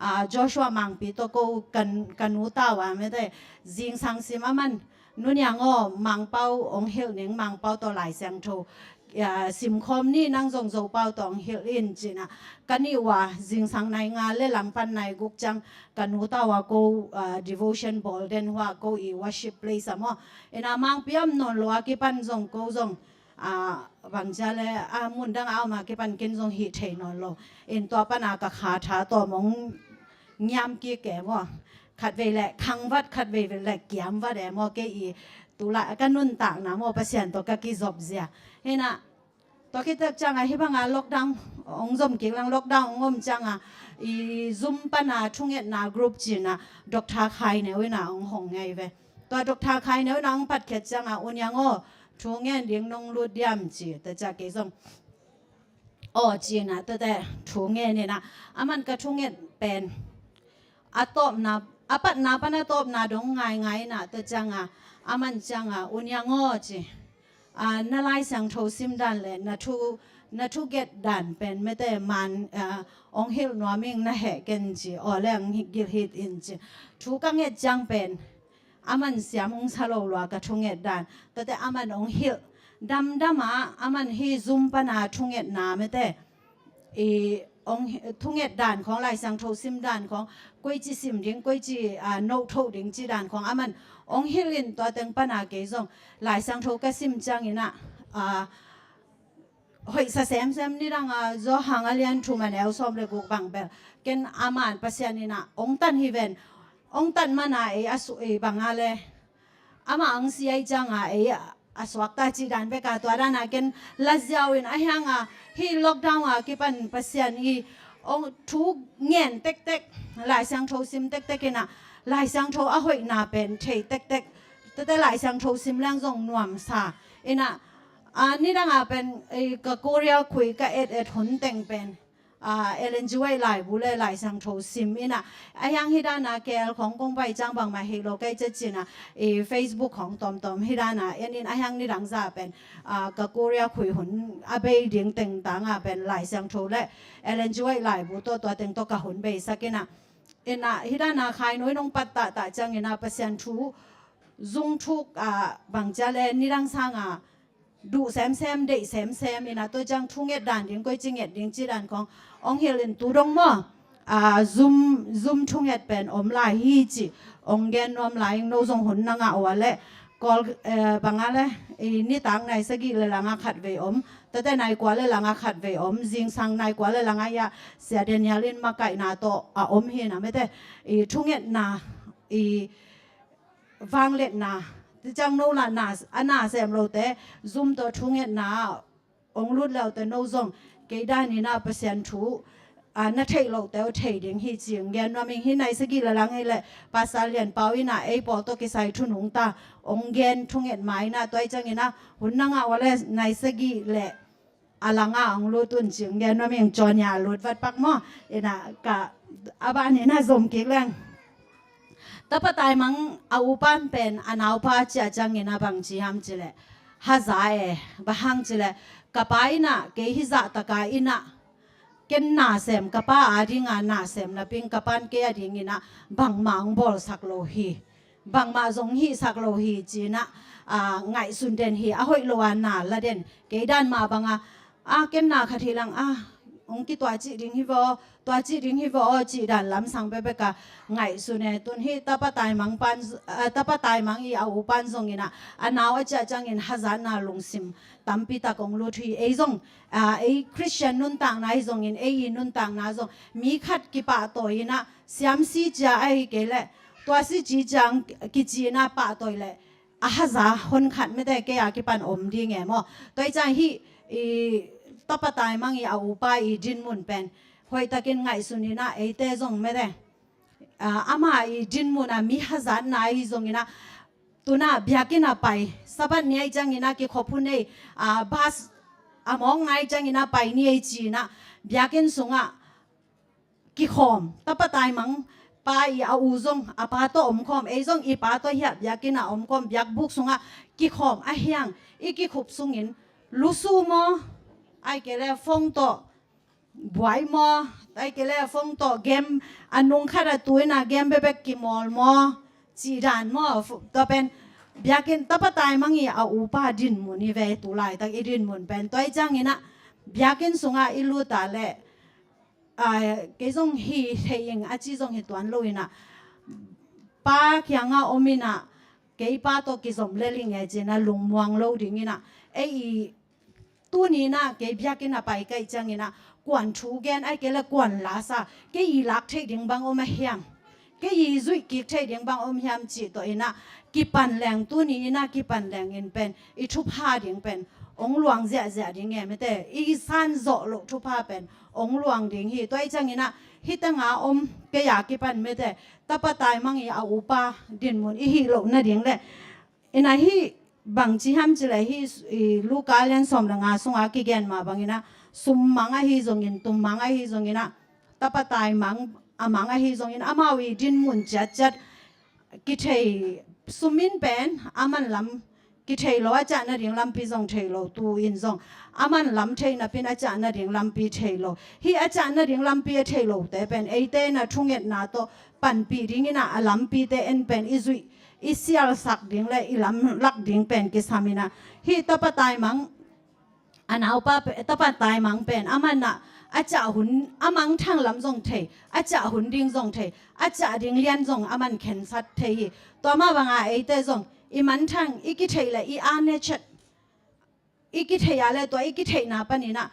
ah, Joshua Mangpi tawh ko kan, ka nu tau a mete, zingsang sim a man, Nu Niang aw, Mangpau hong hilh ning, Mangpau tawh Lai Siangtho, ah, simkhawm ni, nang zong Zopau tawh hong hilh in ci in a, ka nih uh a, zingsang nai nga le langpan nai guk ciang ka nu tau a ko, ah, devotion bawl den uh a, ko i worship place a maw. In a, Mangpi a om nawn lo a kipan zong ko zong, ah, bang cia le, ah, mundang a om a kipan ken zong hih thei nawn lo. In tua pan a ka kha tha tawm hong ngiam kik e maw. Khatvei le khang vat, khatvei le kiam vat e maw, kei i tu la ka nuntakna maw, Pasian tawh ka kizop zia. Hi na, tua khit tak ciang a hih bang a lockdown hong zom kik lang, lockdown hong om ciang a i Zoom pan a thungetna group ci in a Doctor Khai Neu in a hong hong ngei ve. Tua Doctor Khai Neu in a hong patkhiat ciang a, U Niang aw, thu ngen ding nong lut diam ci, tua ciang kei zong aw ci in a, tuate thu ngen in a, aman ka thunget pen a tawpna, a patna pan a tawpna dong ngaingai in a, tua ciang a, aman ciang a, U Niang aw ci, a, na Lai Siangtho sim dan le na thu, na thuget dan pen mete man, a, hong hilh nuam ing, na heh ken ci, aw le hong gilhit in ci. Thu ka nget ciang pen aman siam hong sa lo lua ka thunget dan. Tuate aman hong hilh damdam a, aman hih Zoom pan a thungetna mete i hong hi-, thunget dan khawng, Lai Siangtho sim dan khawng, koici sim ding, koici, a, nohtho ding ci dan khawng aman hong hilh in, tua teng pan a kei zong Lai Siangtho ka sim ciang in a, a, hoihsa semsem. Nidang a Johan a lian thum a neu sawm le guk bang bel ken aman Pasian in a hong tan hi ven, hong tan man a ei a su-, ei bang a le amah hong si ahih ciang a ei a suakta cih dan bek a, tua dan a ken la ziau in, ahi hang a hih lockdown a kipan Pasian i hong thu ngen tektek, Lai Siangtho sim tektek in a, Lai Siangtho a hoihna pen thei tektek. Tuate Lai Siangtho sim leng zong nuamsa in a, a, nidang a pen, e, ka Korea khui ka et et hun teng pen, a, Ellen G. White laibu le Lai Siangtho sim in a, ahi hang hih dan a K L khawng kong pai ciang bangmah hih lo kei ci ci in a, e, Facebook khawng tawmtawm hih dan a en in, ahi hang nidang zah pen, a, ka Korea khui hun a bei ding teng tang a pen Lai Siangtho le Ellen G. White laibu tawh, tua teng tawh ka hun beisak in a, Ina hidana khainoi nong pat tahtah ciangina Pasian thu zung thuk a bangcia le nidang sanga duh semsem, deih semsem ina tua ciang thunget dan ding, koici nget ding ci dan khong ong hilh in tu dong maw. A, zum, zum thunget pen om lai hi ci ong gen nuam lai ing. No zong hun na ngah ua le kawl, eh, banga le i nitak nai sagih le langa khat vei om, tate nai kua le langa khat vei om, zingsang nai kua le langa ia Sia Daniel in makaihna tawh a om hi na mete. I thungetna, i vangletna, ti ciang no la na, a na sem lote zum tawh thungetna ong lut leute no zong kei danina Pasian thu, a, na theih lote uh thei ding hi ci ong gen nuam ing. Hi nai sagih le lang hi le Pastor Lian Pau ina ei pawl tawh kisai thu nungta ong gen thunget ma ina tua i ciangina hun na ngah ua le nai sagih le a langa ong lut un ci ong gen nuam ing. Cawn ia lut vat pak maw. Ina ka a banina zom kik leng. Tapa taimang a upan pen a naupa cia ciangina bang ci ham ci le haza e, bang hang ci le ka pa ina kei hi zahtaka ina ken na sem, ka pa a dinga na sem naping ka pan kei a dingina bangmah ong bawlsak lo hi, bangmah zong hihsak lo hi cina, a, ngaihsun den hi. A hoih lo a na la den kei dan mah banga a, ken na khat hi lang a, ong ki tua cih ding hi vaw, tua cih ding hi vaw aw cih dan lamsang bekbek a ngaihsun e. Tun hi tapa taimang pan, a, tapa taimang i a upan zongina a nau a ciah ciangin hazatna lungsim tampi tak ong lut hi. Ei zong, a, ei Christian nuntakna hi zongin ei i nuntakna zong mi khat kipahtawi ina siamsi cia ahi kei le tua si ci ciang kicina pahtawi le a haza hon khat mete kei a kipan om ding e maw. Tua i ciang hi i tapa taimang i a upa i dinmun pen hoihtakin ngaihsun ina eite zong mete, a, ama i dinmun a mi hazatna i zongina tuna biakinn a pai, Sabbath ni a i ciangina kikhop hun ei, a, bas a mawng ngai ciangina pai ni ei cina biakinn sunga kikhawm, tapa taimang pa i a u zong a pa tawh omkhawm, ei zong i pa tawh hiah biakinn a omkhawm, biakbuk sungah kikhawm a hiang i kikhup sungin lusu maw, ai kei le fong tawh buai maw, ai kei le fong tawh game a nung khat a tuina game bebek kimawl maw, cih dan maw. Tua pen biakinn tapa taimang i a upa dinmun i ve tu laitak i dinmun pen tua i ciangina biakinn sungah i luta le a, kei zong hi thei ing a ci zong hi tuan lo ina pa kianga om ina kei pa tawh kizom le ling e cina lungmuang lo ding ina ei i tuni ina kei biakinn a pai kai ciangina kuan thu gen ai kei le kuan lasa kei i lak theih ding bang om a hiam, kei i zuih kik theih ding bang om hiam cih tawh ina kipan leng tuni ina kipan leng in pen i thupha ding pen ong luang ziahziah ding e mete i san zawh loh thupha pen ong luang ding hi. Tua i ciangina hi tanga om kei a kipan mete tapa taimang i a upa dinmun i hih loh nading le ina hi bangci ham ci le hi i Luka lian sawm le nga sunga kigen ma bangina sum mang ahi zongin tum mang ahi zongina tapa taimang a mang ahi zongin amau i dinmun ciatciat kithei sumin pen aman lam kithei lo a ciah nading lampi zong thei lo tu in zong aman lam thei napin a ciah nading lampi thei lo hi a ciah nading lampi a thei lote pen eite na thungetna tawh panpih dingina a lampite en pen i zuih i sialsak ding le i lamlak ding pen kisamina hi tapa taimang a naupa tapa taimang pen aman a a ciah hun a mangthang lam zong thei a ciah hun ding zong thei a ciah ding lian zong aman khensat thei hi. Tua mah banga eite zong i manthang i kitheih le i a nechet i kitheih a le tua i kitheihna panina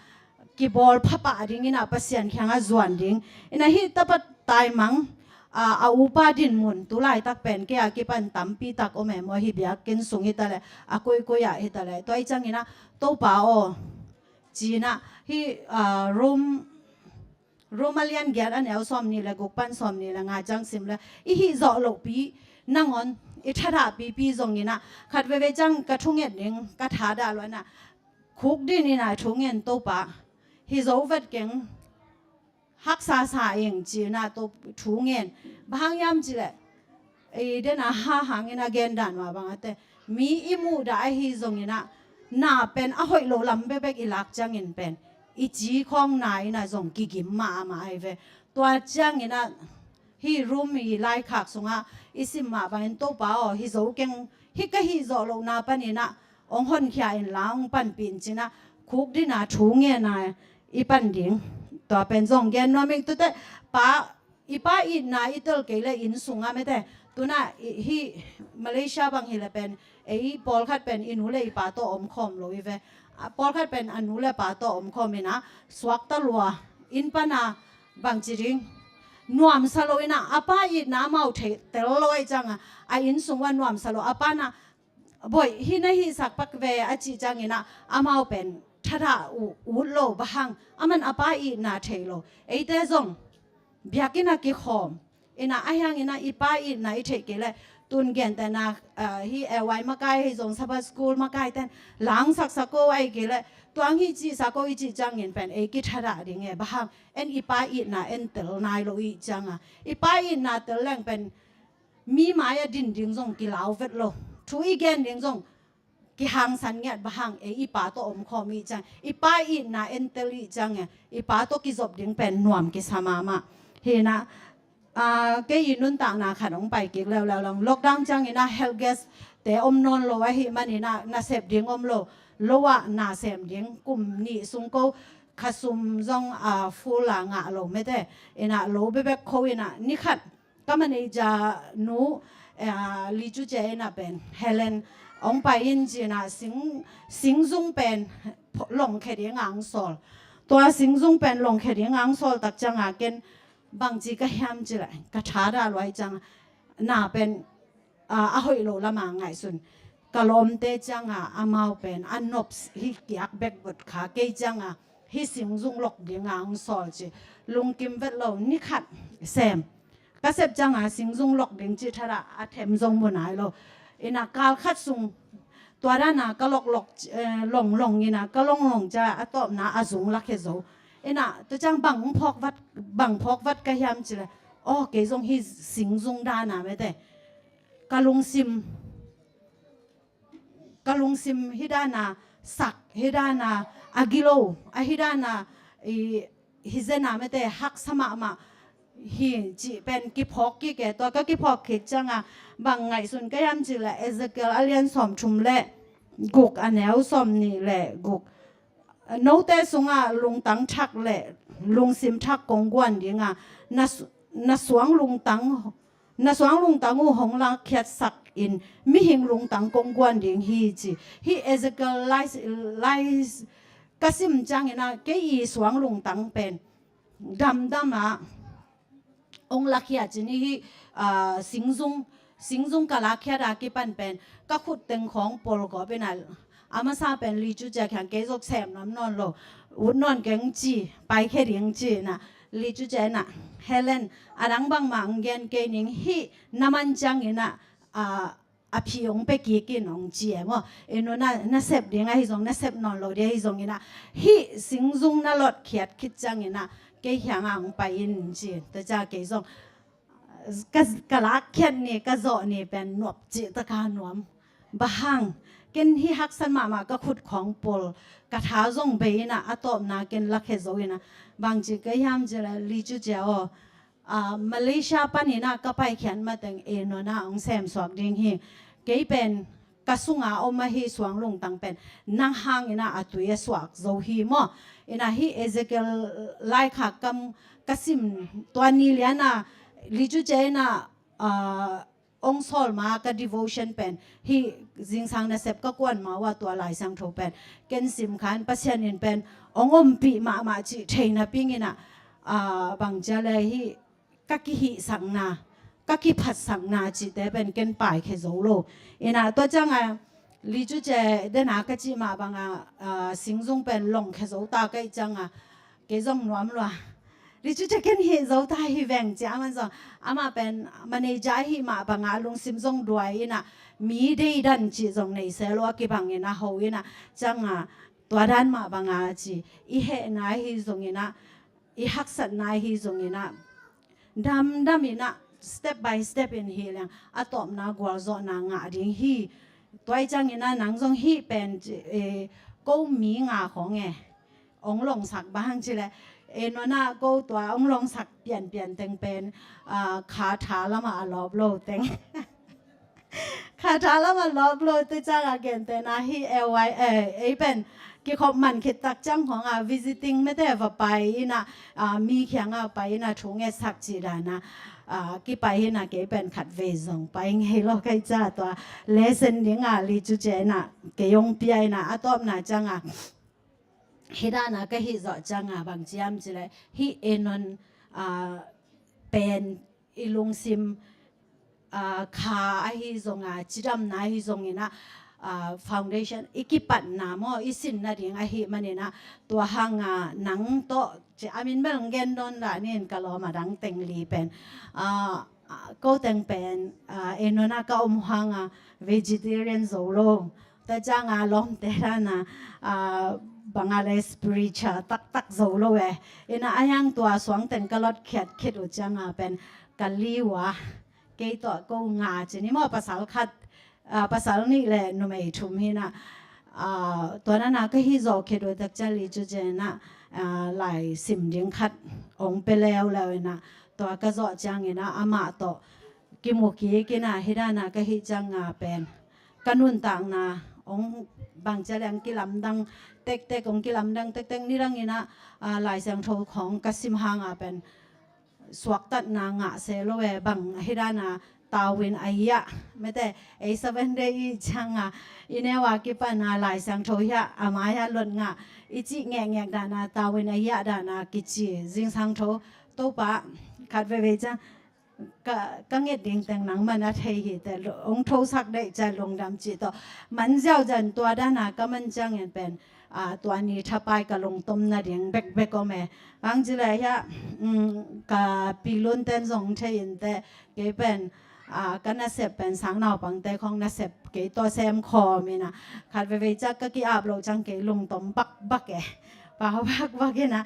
kibawl phapah dingina Pasian kianga zuan ding ina hi tapa taimang a, a upa dinmun tu laitak pen kei a kipan tampi tak om e maw hi biakinn sung hi ta le a kuikui ah hi ta le tua i ciangina Topa aw cina hi a, Rome Roma lian giat a neu sawm nih le guk pan sawm nih le nga ciang sim le i hih zawh lohpi nangawn i thadah pipi zongina khat veve ciang ka thunget ding ka thadah luana khuk dinina thungen Topa hi zo vet keng haksa sa ing cina to thungen bang hang hiam ci le ei dena ha hangin a gen dan wa bang ate mi i muhdah ahi zongina na pen a hoih lo lam bebek i lak ciangin pen i ci khawng na ina zong kigim mah ama ai ve tua ciangina Hih Rom i laikhak sungah i sim mah bangin, Topa aw, hi zo keng, hih ka hih zawh lohna paninah hong honkhia inla hong panpih in, cinah khukdina thu ngena i pan ding. Tua pen zong gen nuam ing. Tute pa, i pa itna i tel kei le inn sungah mete, tunah i, hih Malaysia bang hi le pen, ei pawlkhat pen i nu le i pa tawh omkhawm lo i ve. A, pawlkhat pen a nu le pa tawh omkhawm inah suakta lua, inn pana bangci ding, nuamsa lo inah, a pa itna amau thei tel lo ahi cianga, a inn sung ua nuamsa lo, a pana, "Boih, hih na hihsak pak ve," a cih cianginah amau pen thadah uh, ut lo. Bang hang? Aman a pa itna thei lo. Eite zong biakinn a kikhawm inah, ahi hanginah i pa itna i theih kei le, tun gentehna, ah, hih L Y makai hi zong, Sabbath School makai ten langsaksak ko ahi kei le, tuang hih cihsak ko i cih ciangin pen ei kithadah ding e. Bang hang? En i pa itna en tel nai lo i cianga, i pa itna tel leng pen mi mai-ah din ding zong kilau vet lo, thu i gen ding zong kihangsan ngiat. Bang hang? Ei i pa tawh omkhawm i ciang, i pa itna en tel i ciang e, i pa tawh kizop ding pen nuam kisa mahmah. Hinah, ah, kei i nuntakna khat hong pai kik leuleu lang. Lockdown cianginah help guest te om nawn lo ahih maninah nasep ding om lo. Lo ah nasem ding kum nih sung ko, khasum zong, ah, full a ngah lo mete. Inah lo bebek kho inah, ni khat ka manager nu, eh, Li Cu Cia inah pen, Helen, hong pai in cinah sing, singzung pen longkhia ding ang sawl. Tua singzung pen longkhia ding ang sawl tak cianga ken bangci ka hiam cih leh, ka thadah luai cianga, na pen, ah, a hoih lo lama ngaihsun. Ka lawmte cianga amau pen a nop hi kiak bek bot kha, kei cianga hih singzung lok dinga hong sawl ci. Lungkim vet lo, ni khat sem. Ka sep cianga singzung lok ding cih thadah a them zong mu nai lo. Inah kal khat sung tua dana ka loklok, eh, longlong inah ka longlong cia a tawpna a zung lakhia zo. Inah tua ciang bang phawk vat, bang phawk vat ka hiam cih leh, aw, kei zong hih singzung dana mete, ka lungsim, ka lungsim hih dana sak, hih dana a gilo, a hih dana i, hih zena mete haksa mahmah hi cih pen kiphawk kik e. Tua ka kiphawk khit cianga bang ngaihsun ka hiam cih leh, Ezekiel a lian sawmthum le guk, a neu sawmnih le guk. Note sungah lungtang thak le lungsim thak kong guan dinga, na su-, na suang lungtang, na suang lungtang uh hong lakkhiatsak in mihing lungtang kong guan ding hi ci. Hih Ezekiel lai, lai ka sim cianginah kei i suang lungtang pen damdam ah hong lakhia cin. Hih, ah, singzung, singzung ka lakhiat a kipan pen ka khut teng khawng pol gawp inah, a masa pen Li Cu Cia kiang kei zok sem nam nawn lo, ut nawn keng ci, paikhia ding ci inah, Li Cu Cia inah, Helen, a dang bangmah hong gen kei ning, hih na man cianginah, ah, a phi hong pia kik in hong ci e maw. Enu na, na sep ding ahi zong, na sep nawn lo ding ahi zonginah, hih singzung na lotkhiat khit cianginah kei hiangah hong pai in ci. Tua cia kei zong ka, ka lakkhiat ni, ka zawh ni pen nuam cih taka nuam. Bang hang? Ken hih haksan mahmah, ka khut khawng pol, ka tha zong bei inah a tawpna ken lakhia zo inah, bangci ka hiam cih leh, Li Cu Cia aw, ah, Malaysia paninah ka paikhiat mateng ei nona hong semsuak ding hi. Kei pen ka sunga om ahi suang lungtang pen nang hanginah a tui a suak zo hi maw. Inah hih Ezekiel laikhak kam ka sim tua ni liana Li Cu Cia inah, ah, hong sawl ma ka devotion pen, hih zingsang nasep ka kuan ma uh a tua Lai Siangtho pen ken sim khan Pasian in pen hong ompih mahmah cih theina pinginah, ah, bang cia le hih ka kihihsakna, ka kiphatsakna cihte pen ken paikhia zo lo. Inah tua cianga Li Cu Cia dena ka cih mah banga, ah, singzung pen longkhia zo ta ka hih cianga kei zong nuam lua. Li Cu Cia ken hih zo ta hi veng ci. Aman zong, amah pen manager ahih mah banga lungsim zong duai inah, mi deidan cih zong nei se lo a kibangin a ho inah, cianga tua dan mah banga ci. I hehna ahi zonginah, i haksatna ahi zonginah, damdam inah, step by step in hi leng a tawpna gualzawhna ngah ding hi. Tua hi cianginah nang zong hih pen, eh, ko mi nga khawng e hong longsak, bang hang cih leh Ei nona ko tua ong longsak pianpian teng pen, ah, kha tha lama a lawp lo teng. Kha tha lama lawp lo te cianga gentena hi L Y, eh, ei pen kikhop man khit tak ciang khonga visiting mete va pai ina, ah, mi khianga pai ina thu ngetsak ci dana, ah, kipai hina kei pen khat vei zong pai ngei lo kai ca tua lesson dinga li cu cena kei ong pia ina a tawpna cianga hidana ka hih zawh cianga bang ciam cile hih ei non, ah, pen i lungsim, ah, kha ahi zonga cidamna ahi zongina, ah, foundation i kipatna maw i sinna ding ahi manina tua hanga nang tawh ci amin bel gen don danin ka lawm a dang teng li pen, ah, ah, ko teng pen, ah, ei nona ka om hanga vegetarian zo lo. Tua cianga lawmte dana, ah, bangale spiritual taktak zo lo e. Ina a hiang tua suang teng ka lot khiat khit uh cianga pen ka liu a kei tawh ko nga cini maw pasal khat, ah, pasal nih le numei thum hina, ah, tua nana ka hi zawh khit uh tak cia li cu cena, ah, lai sim ding khat ong pe leuleu ina tua ka zawh ciangina amah tawh kimu kik ina hidana ka hih cianga pen ka nuntakna ong bang cia leng kilamdang tektek ong kilamdang tektek nidang ina, ah, Lai Siangtho khong ka sim hanga pen suaktatna ngah se lo e bang hidana tawin a hiah mete ei seven day i cianga i newa kipana Lai Siangtho hiah a mai a lot ngah i cih ngekngek dana tawin a hiah dana kici zingsang tho Topa khat veivei ciang ka, ka nget ding teng nang man a thei hi te ong thosak deih ca lungdam ci tawh man ziau zan tua dana ka man ciangin pen, ah, tua ni thapai ka lungtom nading bekbek om e. Ang ci le hiah, um, ka pilun ten zong thei in te kei pen, ah, ka nasep pen sang naupangte khong nasep kei tawh sem khawm ina khat veivei ciak ka ki-ap lo ciang kei lungtom bakbak e. Pau bakbak ina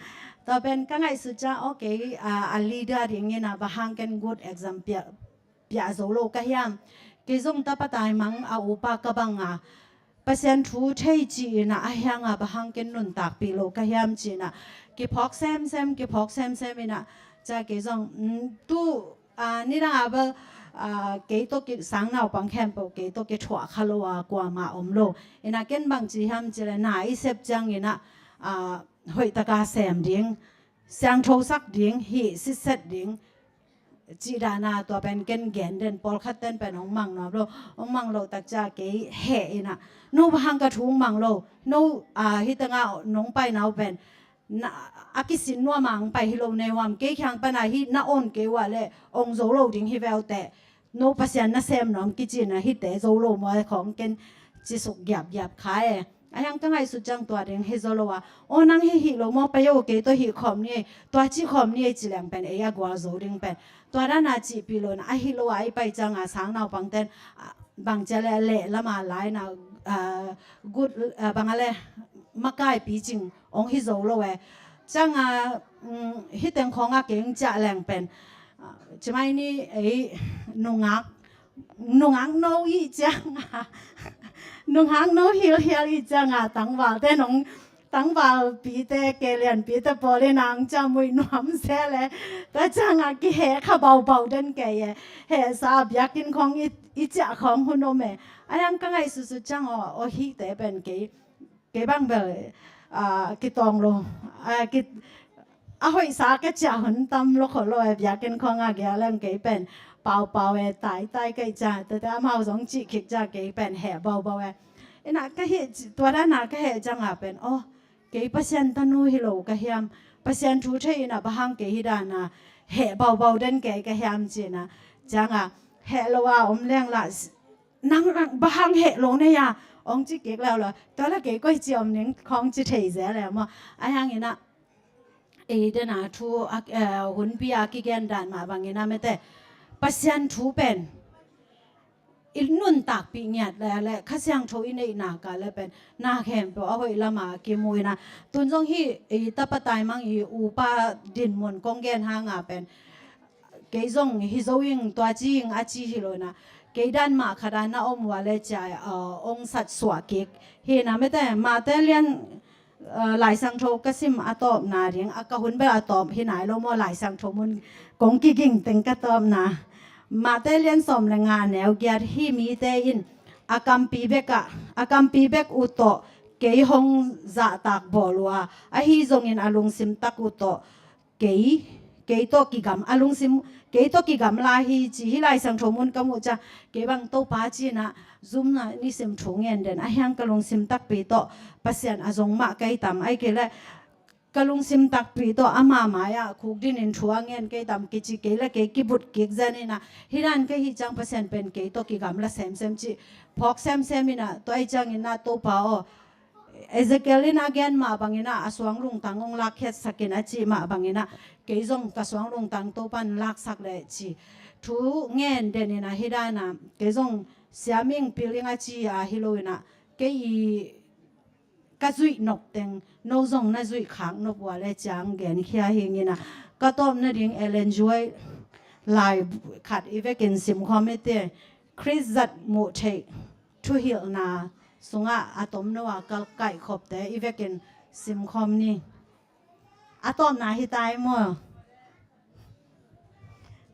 tua pen ka ngaihsut ciang okay, ah, a leader ding ina bang hang ken good example piah zo lo ka hiam? Kei zong tapa taimang a upa ka banga Pasian thu thei ci ina a hianga bang hang ken nuntakpih lo ka hiam ci ina kiphawk semsem kiphawk semsem ina ca kei zong, mm, tu, ah, nidang a bel, ah, kei tawh ki sang naupang khempeuh kei tawh kithuah kha lo a kuama om lo ina ken bang ci hiam ci le na i sep ciang ina, ah, hoihtaka sem ding siangthosak ding hi sitset ding cih dana tua pen ken gen den pawlkhat ten pen hong mang nuam lo hong mang lo takcia kei heh ina no bang hang ka thu hong mang lo no, ah, hitanga nong paina uh pen na a kisin nuama hong pai hi lo nei huam kei khiang pana hi na on kei uh a le ong zo lo ding hi veu teh no Pasian na sem nuam kicina hite zo lo maw khong ken cisuk giapgiap kha e. A hiang ka ngaihsut ciang tua ding hi zo lo a aw nang hi hi lo maw pai o kei tawh hi khawm ni ei tua cih khawm ni ei ci leng pen ei a gual zo ding pen tua dana cihpih lo na a hi lo a i pai cianga sang naupang ten, ah, bang cia le leh lama laina, ah, good, ah, bang a le makaipi cing ong hi zo lo e. Cianga, um, hiteng khonga keng ciah leng pen, ah, cimai ni ei nungak nungak no i cianga nungak no hilhial i cianga tangval te nong tangval pite kelian pite pawlin ang ciamui nuam se le ta cianga kiheh kha baubau den kei e heh sa biakin khong i, i ciah khong hun om e. A hiang ka ngaihsutsu ciang aw aw hite pen kei kei bang bel, ah, kitawng lo, ah, ki, a hoihsa ka ciah hun tam lo kholo e biakin khonga gialeng kei pen paupau e taitai kei cia tete amau zong cih khik cia kei pen heh baubau e. Ina ka hih tua dana ka heh cianga pen aw kei Pasian tanu hi lo ka hiam? Pasian thu thei ina bang hang kei hi dana heh baubau den kei ka hiam cina cianga heh lo a om leng lah nang bang hang heh lo nei a ong ci kik leu lo tua la kei koi ci om ning khong ci thei ze le maw? A hiang ina ei dena thu a, eh, hunpi a kigen dan mah bang ina mete Pasian thu pen i nuntakpih ngiat le le Kha Siangtho i neihna ka le pen na khempeuh a hoih lama kimu ina tun zong hi i tapa taimang i upa dinmun kong gen hanga pen kei zong hi zo ing tua ci ing a ci hi lo ina kei dan mah khat a na om ua le cia, uh, ong sat suah kik hi na mete mahte lian Aa, Lai Siangtho ka sim a tawpna ding, a ka hun bel a tawp hi nai lo maw, Lai Siangtho mun kong kiging teng ka tawpna. Matthai lian sawm le nga neu giat, hih mite in a kampi bekah, a kampi bek uh tawh kei hong zahtak bawl uh a, ahi zongin a lungsim tak uh tawh kei, kei tawh kigam, a lungsim, kei tawh kigamla hi ci hi. Lai Siangtho mun ka muh ciang, kei bang Topa ci-in ah, zum-a nisim thu ngen den, a hiang ka lungsim takpi tawh Pasian a zong mah kei tam, ahih kei leh ka lungsim takpi tawh ama mai-ah khukdin in thu a ngen kei tam kici, kei leh kei kibut kik zen in ah, hih dan ka hih ciang Pasian pen kei tawh kigamla semsem ci, phawk semsem in ah, tua ahih ciangin ah Topa aw, Ezekiel in a gen mah bangin ah, a suang lungtang hong lakkhiatsak in a cih mah bangin ah, kei zong ka suang lungtang Topa'n laksak leh ci. Thu ngen den in ah, hih dan ah, kei zong Sia Ming Pil Ing a ci a hi lo in ah, kei i ka zuih nop teng, no zong na zuih khak nop uh a leh ci-in hong genkhia hi ing in ah, ka tawpna ding Ellen G. White lai khat i vekin simkhawm i te, Khrist zat muh theih thuhilhna sungah a tomno a ka kaihkhopte i vekin simkhawm ni. A tawpna hi ta ei maw?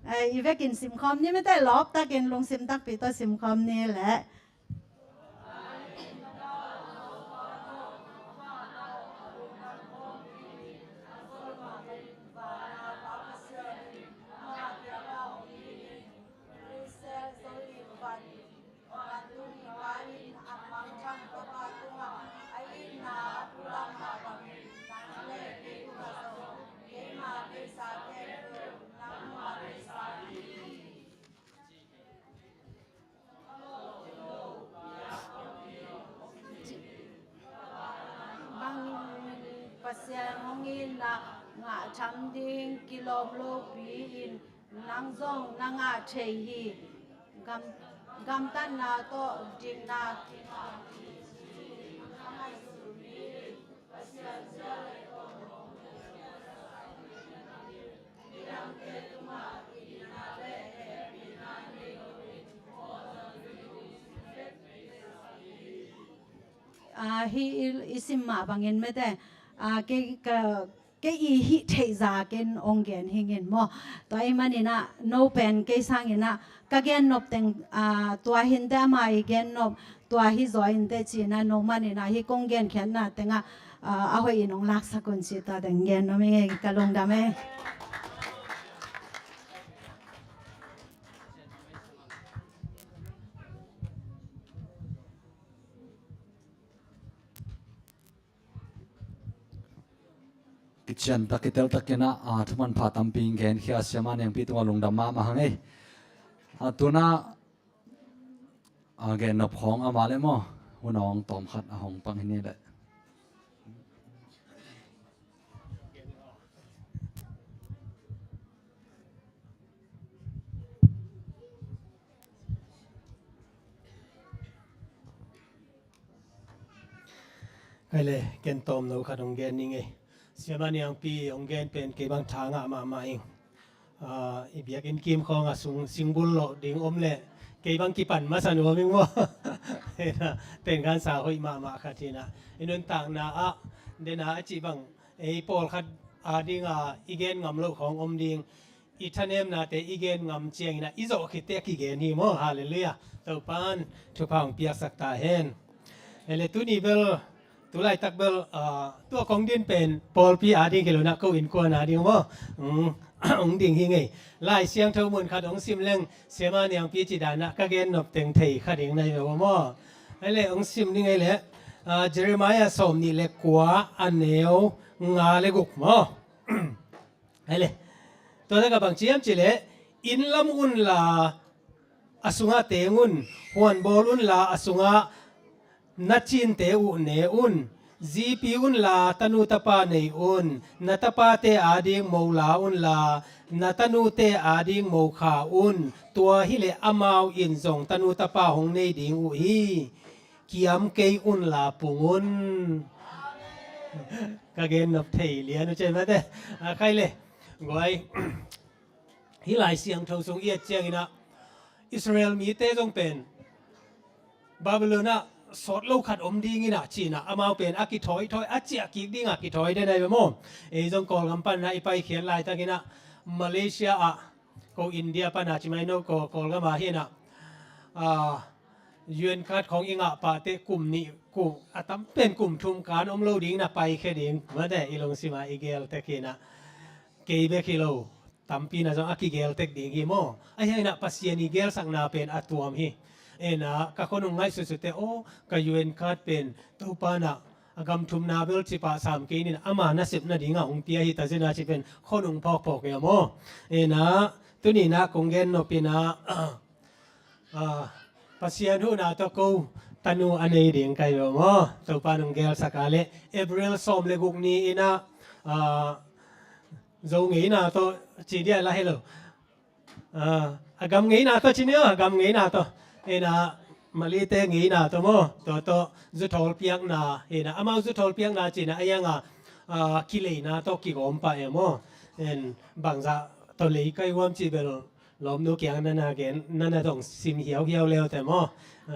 Eh, i vekin simkhawm ni, mite lawp takin lungsim takpi tawh simkhawm ni leh. Bang Pasian hong itna ngah tham ding kilawm lopi-in nang zong na ngah thei hi. Gam, gamtatna tawh dikna kingah hi. Ah, hih i, i sim mah bangin mete, ah, kei ka, kei i hih theih zakin hong gen hi ing maw. Tua ahih manin ah, no pen kei sangin ah, ka gen nop teng, ah, tua hi inteh, ama i gen nop tua hi zaw inteh ci-in ah, no manin ah, hih kong genkhiatna tengah, ah, a hoih in hong laksak un ci, tua teng gen nuam ing ei, ka lungdam ei. Kician tak, kitel takin ah, ah, thu manpha tampi genkhia Sia Maniangpi tungah lungdam mahmah hang ei. Ah, tu-in ah, ah, gen nop khawng ama leh maw, hun a hong tawm khat a hong pang hi ni leh. Kei leh ken tawmno khat hong gen ning ei. Sia Maniangpi hong gen pen kei bang tha ngah mahmah ing. Ah, i biakinn kim khawng a sung singbul lawh ding om leh kei bang kipan masa nuam ing maw. Pen gansa hoih mahmah khat hi-in ah, i nuntakna ah, den a, a cih bang, ei pawlkhat ading a i gen ngam loh khawng om ding. I thanemnate i gen ngam ciangin ah, i zawh khit teh a kigen hi maw. Halleluiah. Topa'n thupha hong piaksak ta hen. Ei leh tuni bel, tu laitak bel, ah, tua kong din pen pawlpi ading hi lo-in ah, ko innkuan ading maw. Mm, hong ding hi ing ei. Lai Siangtho mun khat hong sim leng, Sia Maniangpi cih dan ah ka gen nop teng thei kha ding na hi lo maw. Ei leh hong sim ning ei leh, ah, Jeremiah sawmnih le kua, a neu nga le guk maw. Ei leh, tua takah bang ci hiam cih leh, inn lam unla a sungah teng un, huan bawl unla a sungah na cinte uh ne un, zipi unla tanu tapa nei un, na tapate ading mo la unla, na tanute ading mo kha un, tua hi leh amau in zong tanu tapa hong nei ding uh hi. Kiam kei unla pung un. Ka gen nop thei lian uh cih mate. Ah, kei leh, guai. Hih Lai Siangtho sung i et ciangin ah, Israel mite zong pen Babylon ah sawt lo khat om ding inah cinah amau pen a kithawi thawi a ciah kik dingah kithawi den ahi ve maw. Ei zong Kawlgam panah i paikhiat laitakinah Malaysia ah ko India pana ci mai no ko Kawlgam ah hinah UN card khong i ngah pah teh kum nih kum a tam pen kum thum kan om lo ding na paikhia ding mate i lungsimah i gel tek hinah kei bek hi lo. Tampi na zong a kigel tek ding hi maw. A hianginah Pasian i gelsakna pen a tuam hi. Enah ka khonung ngaihsutsut teh aw ka UN card pen Topa nah a gam thumna bel cipah sam kei nin ama nasep nadingah hong pia hi ta zina ci pen khonung phawkphawk ia maw. Enah tuninah kong gen nopinah Pasian huhna tawh ko tanu a nei ding ka hi uh maw. Topa nong gelsak a leh April sawm le guk ni inah Zo ngeina tawh ci dia la hi lo. A gam ngeina tawh ci ni aw, a gam ngeina tawh. Inah Malite ngeina tawh maw. Tua tawh zuthawl piakna inah amau zuthawl piakna cinah a hianga kileina tawh kigawm pah e maw. Bangzah tawh lei kai huam ci bel lawmnu kiang nana gen nana dong sim hiauhiau leute maw.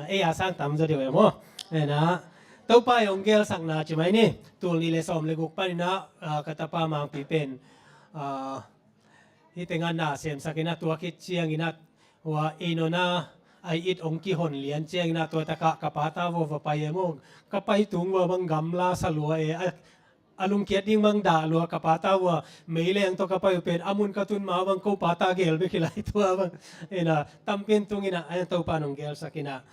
Ei a sang tam zaw deuh e maw. Enah Topa i hong gelsakna ci mai ni. Tul nih le sawm le guk paninah ka tapa mangpi pen hih tengah na semsakinah tua khit cianginah hua einona ai it hong kihon lian cianginah tua takah ka pata vua va pai e maw. Ka pai tung vua bang gamla sa lua e a lungkiat ding bang dah lua ka pata vua meileng tawh ka pai uh pen a mun ka tun ma bang ko pata gel bek hi lai tua bang. Inah tampin tunginah a Topa nong gelsakinah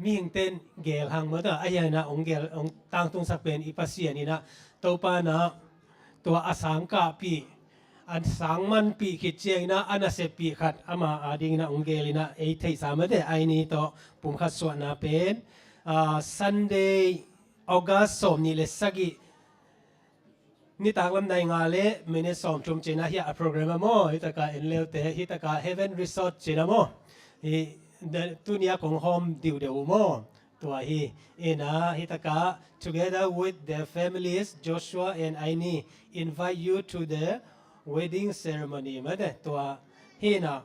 mihingten gel hang mata a hianah hong gel hong tangtungsak pen i Pasian inah Topa nah tua a sangkahpih a sangmanpih khit cianginah a naseppih khat ama adinginah hong gelinah ei theihsa mate aini tawh pumkhat suahna pen Sunday August sawm nih le sagih nitak lam nai nga le minute sawm thum cinah hiah a program a maw. Hitaka en leute hitaka Heaven Resort cinah maw. Hi tunia kong hawm diuhdeuh uh maw. Tua hi inah hitaka together with their families Joshua and Aini invite you to the wedding ceremony mate tua hinah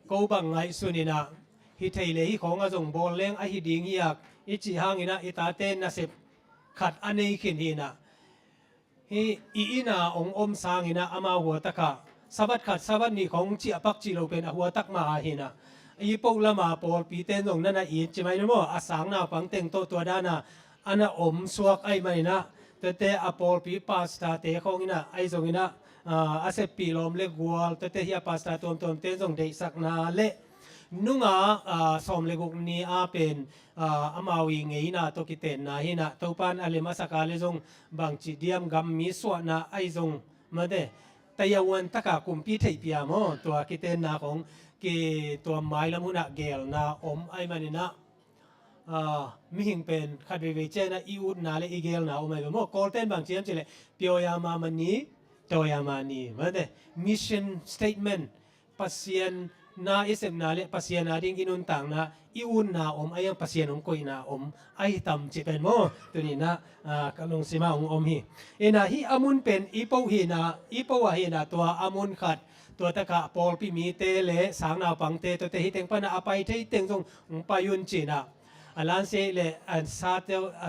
ko bang ngaihsun inah hi thei le hi khawng a zong bawl leng ahi ding hiak i cih hanginah i tate nasep khat a nei khin hinah hi i ina hong om sanginah amau huatakah Sabbath khat Sabbath nih khawng ciahpak cih lo pen a huatak mah ahinah i poh lama pawlpite zong nana it ci mai na maw. A sang naupang teng tawh tua dana ana om suak ahi maninah tuate a pawlpi pastor-te khawnginah ahi zonginah a seppih lawm le gual tuate hi a pastor tuamtuamte zong deihsakna le nunga sawm le guk ni a pen amau i ngeina tawh kitenna hinah Topan a lem a saka le zong bangci diam gam mi suahna ahi zong mate taya uan taka kumpi theihpia maw. Tua kitenna khawng ki tua mailam hunah gelna om ahi maninah mihing pen khat veivei cianah i utna le i gelna om ahi ve maw. Kawlten bang ciam cileh pioyama mani toyama ni mate mission statement Pasian na i sepna le Pasian ading i nuntakna i utna om ahi ang Pasian hong koihna om ahi tam ci pen maw. Tuninah ka lungsima hong om hi. Inah hi a mun pen i poh hinah i poh ah hinah tua a mun khat tua takah pawlpi mite le sang naupangte tuate hi teng panah a pai thei teng zong hong pai un cinah a lansiah le a sa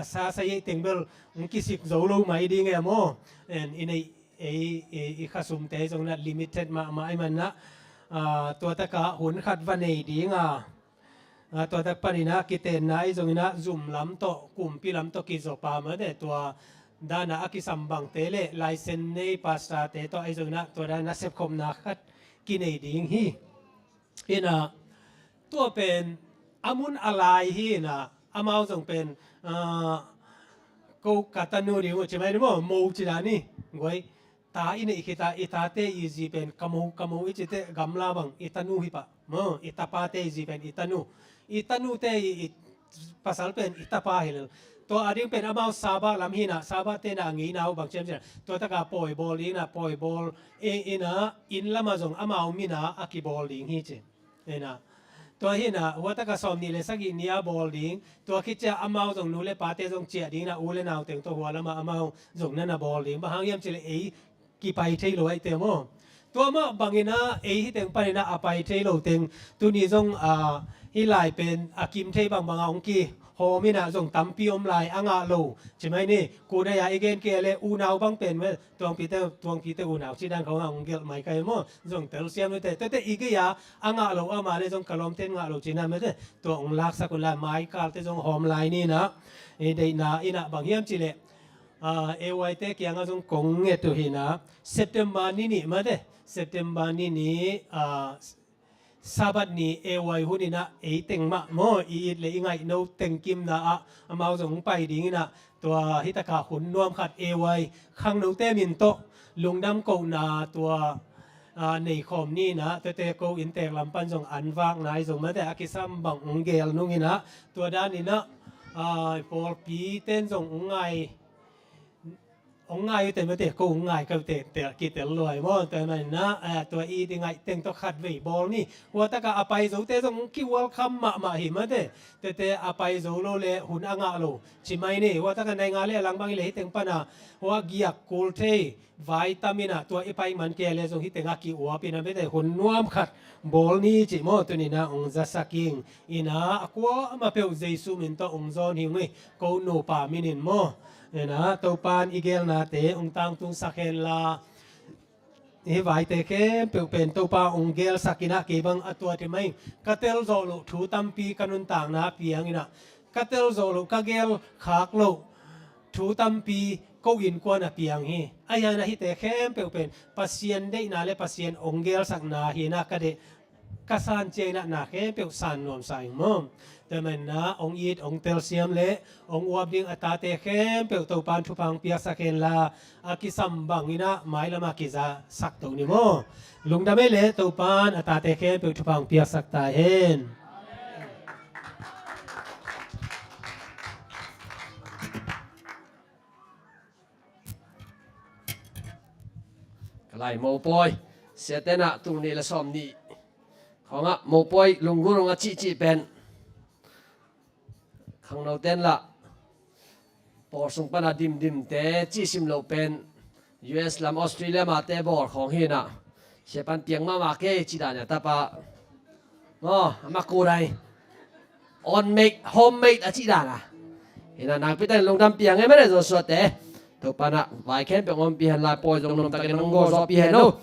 sa saih teng bel hong kisik zo lo mai ding e maw. I neih ei i khasumte zonginah limited mahmah ahi manah tua takah hun khat va nei dinga tua tak paninah kitenna ahi zonginah zum lam tawh kumpi lam tawh kizopa mate tua dana a kisam bangte le license nei pastor-te tawh ahi zonginah tua dana sepkhopna khat kinei ding hi. Inah tua pen a mun a lai hi inah amau zong pen ko ka tanu ding uh ci mai ni maw mo ci dan hi. Guai ta i neih khita i tate i zi pen ka mo ka mo i cite gamla bang i tanu hi pah maw. I tapate i zi pen i tanu i tanute i pasal pen i tapa hi lel. Tua ading pen amau Sabbath lam hinah Sabbath tena a ngeina uh bang ciam cinah tua taka pawi bawl dinah pawi bawl e inah inn lama zong amau mina a kibawl ding hi ci. Inah tua hinah huataka sawm nih le sagih ni a bawl ding tua khit ciah amau zong nu le pate zong ciah dinah u le nau teng tawh hua lama amau zong nana bawl ding bang hang hiam cileh ei kipai thei lo ahi te maw. Tua mah banginah ei hi teng paninah a pai thei lo teng tuni zong hih lai pen a kim thei bangbanga hong ki hawm inah zong tampi om lai a ngah lo. Ci mai ni, kunai-a i gen kei le unau bang pen mah, tuangpite, tuangpite unau ci dan khawng a hong gelh mai kai maw. Zong telsiam nute, tuate i gei-a a ngah lo ama le zong ka lawmten ngah lo cina mate, tua hong laksak un lai, Michael te zong hawm lai ni inah, i deihna inah bang hiam cileh, A Y te kiangah zong kong nget uh hi inah, September ni nih mate, September ni nih, a, Sabbath ni A Y hun inah ei teng mah maw, i it le i ngaihno teng kimna ah amau zong pai ding inah, tua hitakah hun nuam khat A Y khangnote min tawh lungdam kohna tua, a, nei khawm ni inah, tuate ko inntek lam pan zong an vak nai zong mate, a kisam bang hong gel nung inah, tua dan inah, a, pawlpi ten zong hong ngai hong ngai uh te mate, ko hong ngai ka uh te, te, kitel luai maw. Tua man inah, a, tua i di ngaih teng tawh khat vei bawl ni. Hua takah a pai zote zong hong ki-welcome mahmah hi mate. Tuate a pai zo lo le hun a ngah lo ci mai ni. Hua takah nai nga le a lang bang hi le hi teng pana hua giak kul thei vai tam inah, tua i pai man kei le zong hi tengah ki-uap inah mate, hun nuam khat bawl ni ci maw. Tuni inah hong zasak ing inah, a kuamah peuh Jesu min tawh hong zawn hi ung hi. Ko nupa min in maw. Inah Topan i gelnate hong tangtungsak hen la, hih vaite khempeuh pen Topa hong gelsak inah, kei bang a tuat hi mai. Ka tel zawh loh thu tampi ka nuntakna piang inah, ka tel zawh loh, ka gel khak loh thu tampi ko innkuan ah piang hi. Ahi hangin ah hihte khempeuh pen Pasian deihna le Pasian hong gelsakna hi inah, ka deih ka san ciang inah na khempeuh san nuamsa ing maw. Tua man inah hong it, hong telsiam le hong uap ding a tate khempeuh Topan thupha hong piaksak hen la, a kisam bang inah mailam ah kizasak to ni maw. Lungdam ei le, Topan a tate khempeuh thupha hong piaksak ta hen. Ka lai mopawi siate inah tul nih le sawm nih khawngah mopawi lunggulh hong a cihcih pen khangnote in lah, pawl sung pana dimdimte cihsim loh pen U S lam Australia mate bawl khawng hi inah, sia pan piang mahmah kei cih dan a tapa maw, a maku dai. On made, home made a cih dan a. Hi inah nakpi takin lungdam piang ei mate Joshua te. Topan ah vai khempeuh hong ompih hen la, pawi zong nuamtakin hong gawh zawhpih hen o.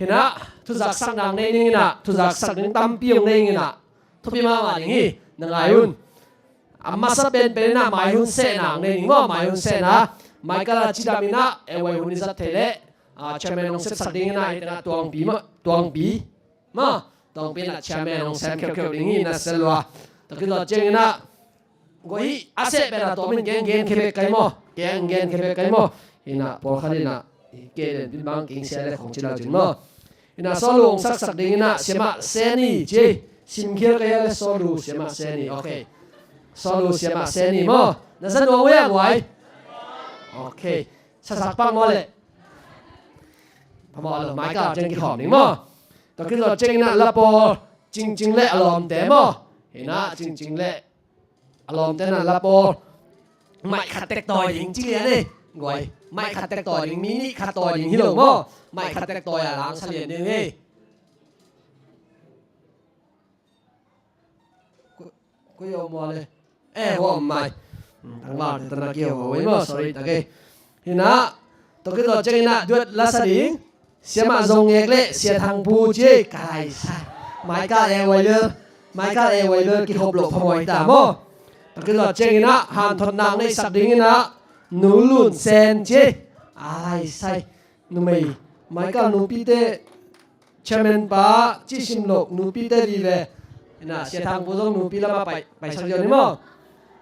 Hi inah thuzaksak nang nei ning inah, thuzaksak ding tampi hong nei ning inah, thupi mahmah ding hi, na ngai un. A masa penpen inah mai hun sehna hong nei ning maw, mai hun sehna. Michael a cidam inah A Y hun i zat thei leh, a, chairman hong sepsak ding inah, hi tengah Tuangpi mah, Tuangpi maw, Tuangpi inah chairman hong sem kheukheu ding hi inah, sia lua. Tua khit zawh ciang inah guai hi a seh pen a tawm in kei hong gen khia bek kai maw, kei hong gen khia bek kai maw. Hi inah pawlkhat inah kei den pin bang kei hong sia le khong ci lau cin maw. Hi inah sawlu hong saksak ding inah siamah Seni ci. Simkhial ka hia le sawlu siamah Seni. Ok. Sawlu siamah Seni maw. Na za nuam uh hia guai? Ok. Sasak pah maw le. Phamawh lo, Michael ciang kikhawm ding maw. Tua khit zawh ciang inah lapawl Cingcing le a lawmte maw. Hi inah Cingcing le a lawmte inah lapawl maih khat tek tawi ding ci lian ei. Guai, maih khat tek tawi ding, mi nih khat tawi ding hi lo maw. Maih khat tek tawi a lang sa lian ding ei. Ku, ku yo maw le. Eh, hua om mai. Hmm, tangval te tana kio hua wei maw, sorry tak ei. Hi inah tua khit zawh ciang inah duet la sa ding siamah Zong Ngek le Sia Thang Pu ci ei. Ka lai sa. Michael A Y bel, Michael A Y bel kikhop loh phamawh hi ta maw. Tua khit zawh ciang inah hanthotna hong neihsak ding inah Nu Lun Sen ci ei. A lai sai. Numei, Michael nupite chairman pa cihsim loh nupite vive. Hi inah Sia Thang Pu zong nupi lamah pai, paisak ziau ni maw.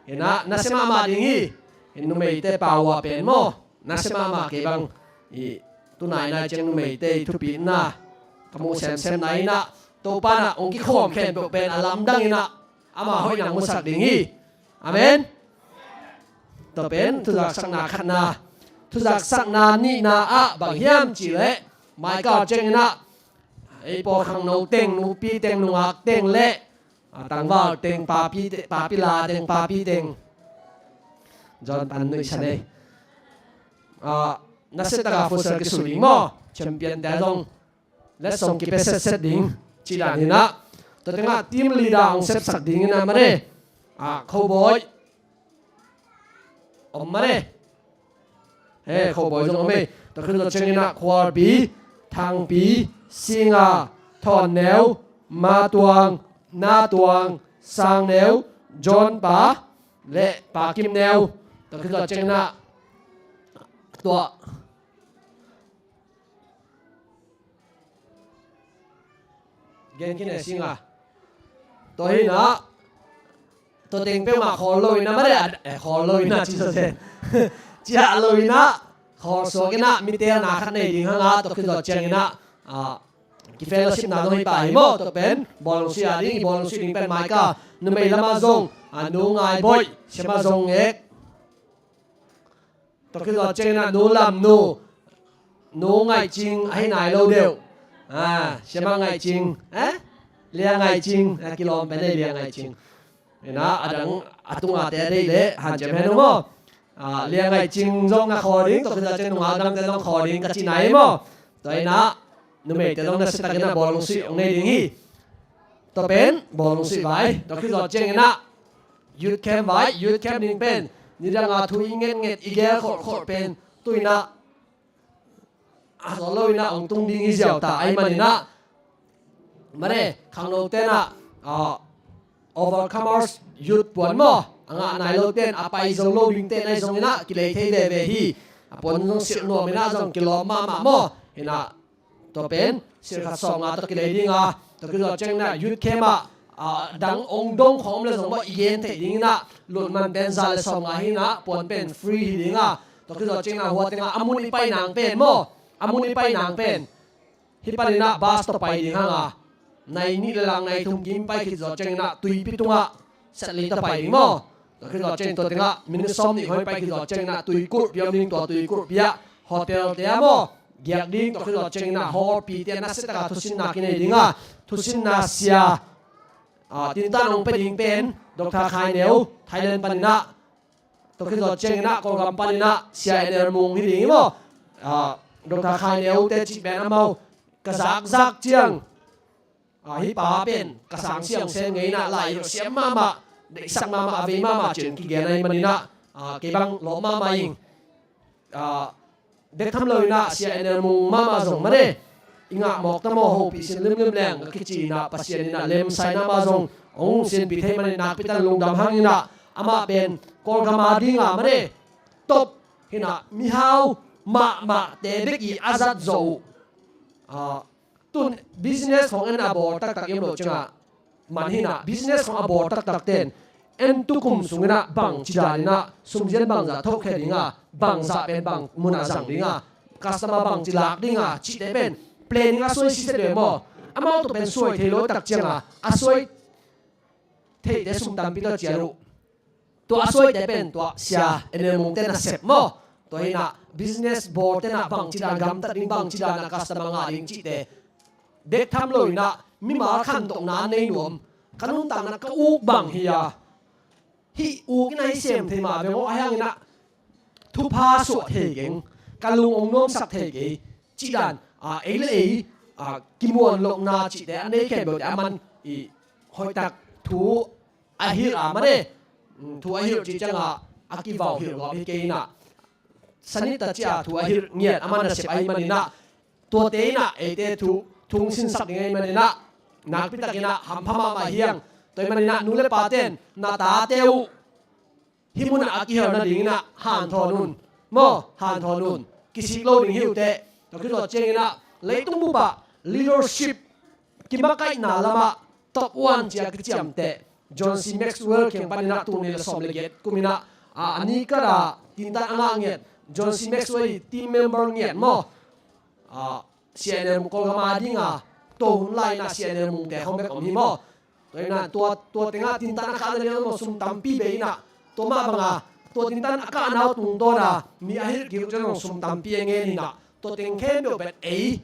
Hi inah nasia mahmah ding hi. Hi numeite pau a pen maw, nasia mahmah kei bang. I, tu nainai ciang numeite i thupitna ka muh semsemna inah, Topa inah hong kikhawm khempeuh pen a lamdang inah ama hoihna hong musak ding hi. Amen. Tua pen thuzaksakna khatna. Thuzaksakna nihna ah bang hiam cih leh, Michael ciang inah ei pawl khangno teng, nupi teng, nungak teng le, a, tangval teng, papi te, papi la teng, papi teng, John pan nuihsan ei. A, nasia taka futsal kisu ding maw, champion te zong letsong kipia setset ding cih dan hi inah. Tua tengah team leader hong sepsak ding inah mane. ah, Khobawi om mah ne. He, Khobawi zong om ei. Tua khit zawh ciangin ah Khualpi, Thangpi, Singa, Thawnneu, Matuang, Natuang, Sangneu, John Pa le Pa Kimneu. Tua khit zawh ciangin ah tua Gen khin e Singa. Tua hi inah tua teng peuhmah khawl lo inah mah le, eh, khawl lo inah ci sawten. Ciah lo inah khawl suak inah mitelna khat nei ding hanga, tua khit zawh ciang inah, ah, kifellowshipna zong hi pah hi maw. Tua pen bawlung suih a ding, i bawlung suih ding pen Maika, numei lamah zong, ah, Nu Ngai Bawi, siamah zong ngek. Tua khit zawh ciangin ah Nu Lam Nu, Nu Ngaih Cing ahi nai lo deuh. Ah, siamah Ngaih Cing, eh? Lia Ngaih Cing, ah, kilawm pen ei Lia Ngaih Cing. Inah a dang a tunga te a deih leh hanciam hen uh maw. Ah, Lia Ngaih Cing zong na khawl ding, tua khit zawh ciang nungak dangte zong khawl ding ka ci nai maw. Tua inah numeite zong nasia takin ah bawlung suih hong nei ding hi. Tua pen bawlung suih vai. Tua khit zawh ciangin ah youth camp vai, youth camp ding pen nidanga thu i ngetnget i gel kholhkholh pen tu inah a sawt lo inah hong tung ding hi ziau ta ahih manin ah, mane, khangnote inah, ah, Overcomers Youth puan maw, a ngah nai lote in a pai zo lo dingte in ahi zongin ah kilei thei veve hi. A puan zong silh nuam inah zong kilawm mahmah maw. Inah tua pen silh khat sawmnga tawh kilei ding a, tua khit zawh ciangin ah youth camp ah, ah, dang hong dong khawng om le zong maw, i gen theih ding inah lutman pen za le sawmnga hi inah puan pen free hi ding a, tua khit zawh ciangin ah hua tengah a mun i pai nang pen maw, a mun i pai nang pen hih panin ah bus tawh pai ding hanga, nai nih le lang nai thum kim pai khit zawh ciangin ah Tuipi tungah Setlei tawh pai ding maw. Tua khit zawh ciangin tua tengah minute sawm nih hong pai khit zawh ciangin ah Tuikulhpi om ding, tua Tuikulhpi ah hotel te ah maw giak ding, tua khit zawh ciangin ah hallpi te ah nasia taka thusinna kinei ding a, thusinna sia, ah, tintan hong pia ding pen Doctor Khai Neu, Thailand panin ah, tua khit zawh ciangin ah Kawlgam panin ah Sia Enel Mung hi ding hi maw. Ah, Doctor Khai Neu te cih pen amau ka zakzak ciang, ah, hih pa pen ka sang siang sen ngei inah lai hilh siam mahmah, deihsak mahmah, a vei mahmah ci-in kigen ahih manin ah, ah, kei bang lawm mahmah ing. Ah, bek tham lo inah Sia Enel Mung mahmah zong mane, i ngah mawk ta maw, hopih sin limlim leng ka kici inah Pasian inah lemsaina mah zong hong sinpih thei manin nakpi takin lungdam hang inah, amah pen Kawlgam a dinga mane top hi inah mihau mahmahte bek i a zat zawh uh. Ah, tun business khawng en a bawl taktak i om loh ciangah man hi inah, business khawng a bawl taktak ten en tukum sung inah bangci dan inah sumzian bangzah thokhia dinga, bangzah pen bang munah zang dinga, customer bangci lak dinga cihte pen planning a suai sise deuh maw. Amau tawh pen suai thei lo tak cianga a suai theite sum tampi tawh cian uh. Tua a suaite pen tua Sia Enel Mung te nasep maw. Tua hi inah business bawlte inah bangci dan gamtat ding, bangci dan a customer ngah ding cihte bek tham lo inah mimal khantohna a nei nuam. Ka nuntakna ka uk bang hi a, hih uk inah hih sem thei mah veng aw, ahi hang inah thupha suah thei keng, ka lung hong nuamsak thei kei cih dan, ah, ei le ei, ah, kimuan lohna cihte a nei khempeuhte a man i hoihtak thu a hilh a mane. Mm, thu a hilh cih ciangah a kivau hilh gawp hi kei inah, sanit ta ciah thu a hilh ngiat a man nasep ahih manin ah, tuate inah eite thu thung sinsak ding ahih manin ah, nakpi takin ah hampha mahmah hi hang. Tua ahih manin ah nu le paten na tate uh hih munah a kihel nadingin ah hanthawn un. Maw, hanthawn un. Kisik lo ding hi uh teh. Tua khit zawh ciangin ah leitung bup ah leadership kimakaihna lamah top one ci-a kiciamteh John C. Maxwell kiang panin ah tul nih le sawm le giat kum in ah, a, a ni khat ah tintan a ngah ngiat John C. Maxwell i team member ngiat maw. A, C N M Kawlgam a dinga tua hun lai-in ah C N M Mungte khawng bek om hi maw. Tua in ah tua, tua tengah tintan a khahna lian maw, sum tampi bei in ah, tua mah banga tua tintan a khahna uh tungtawn a mi a hilh kik uh ciang zong sum tampi a ngen in ah, tua teng khempeuh pen ei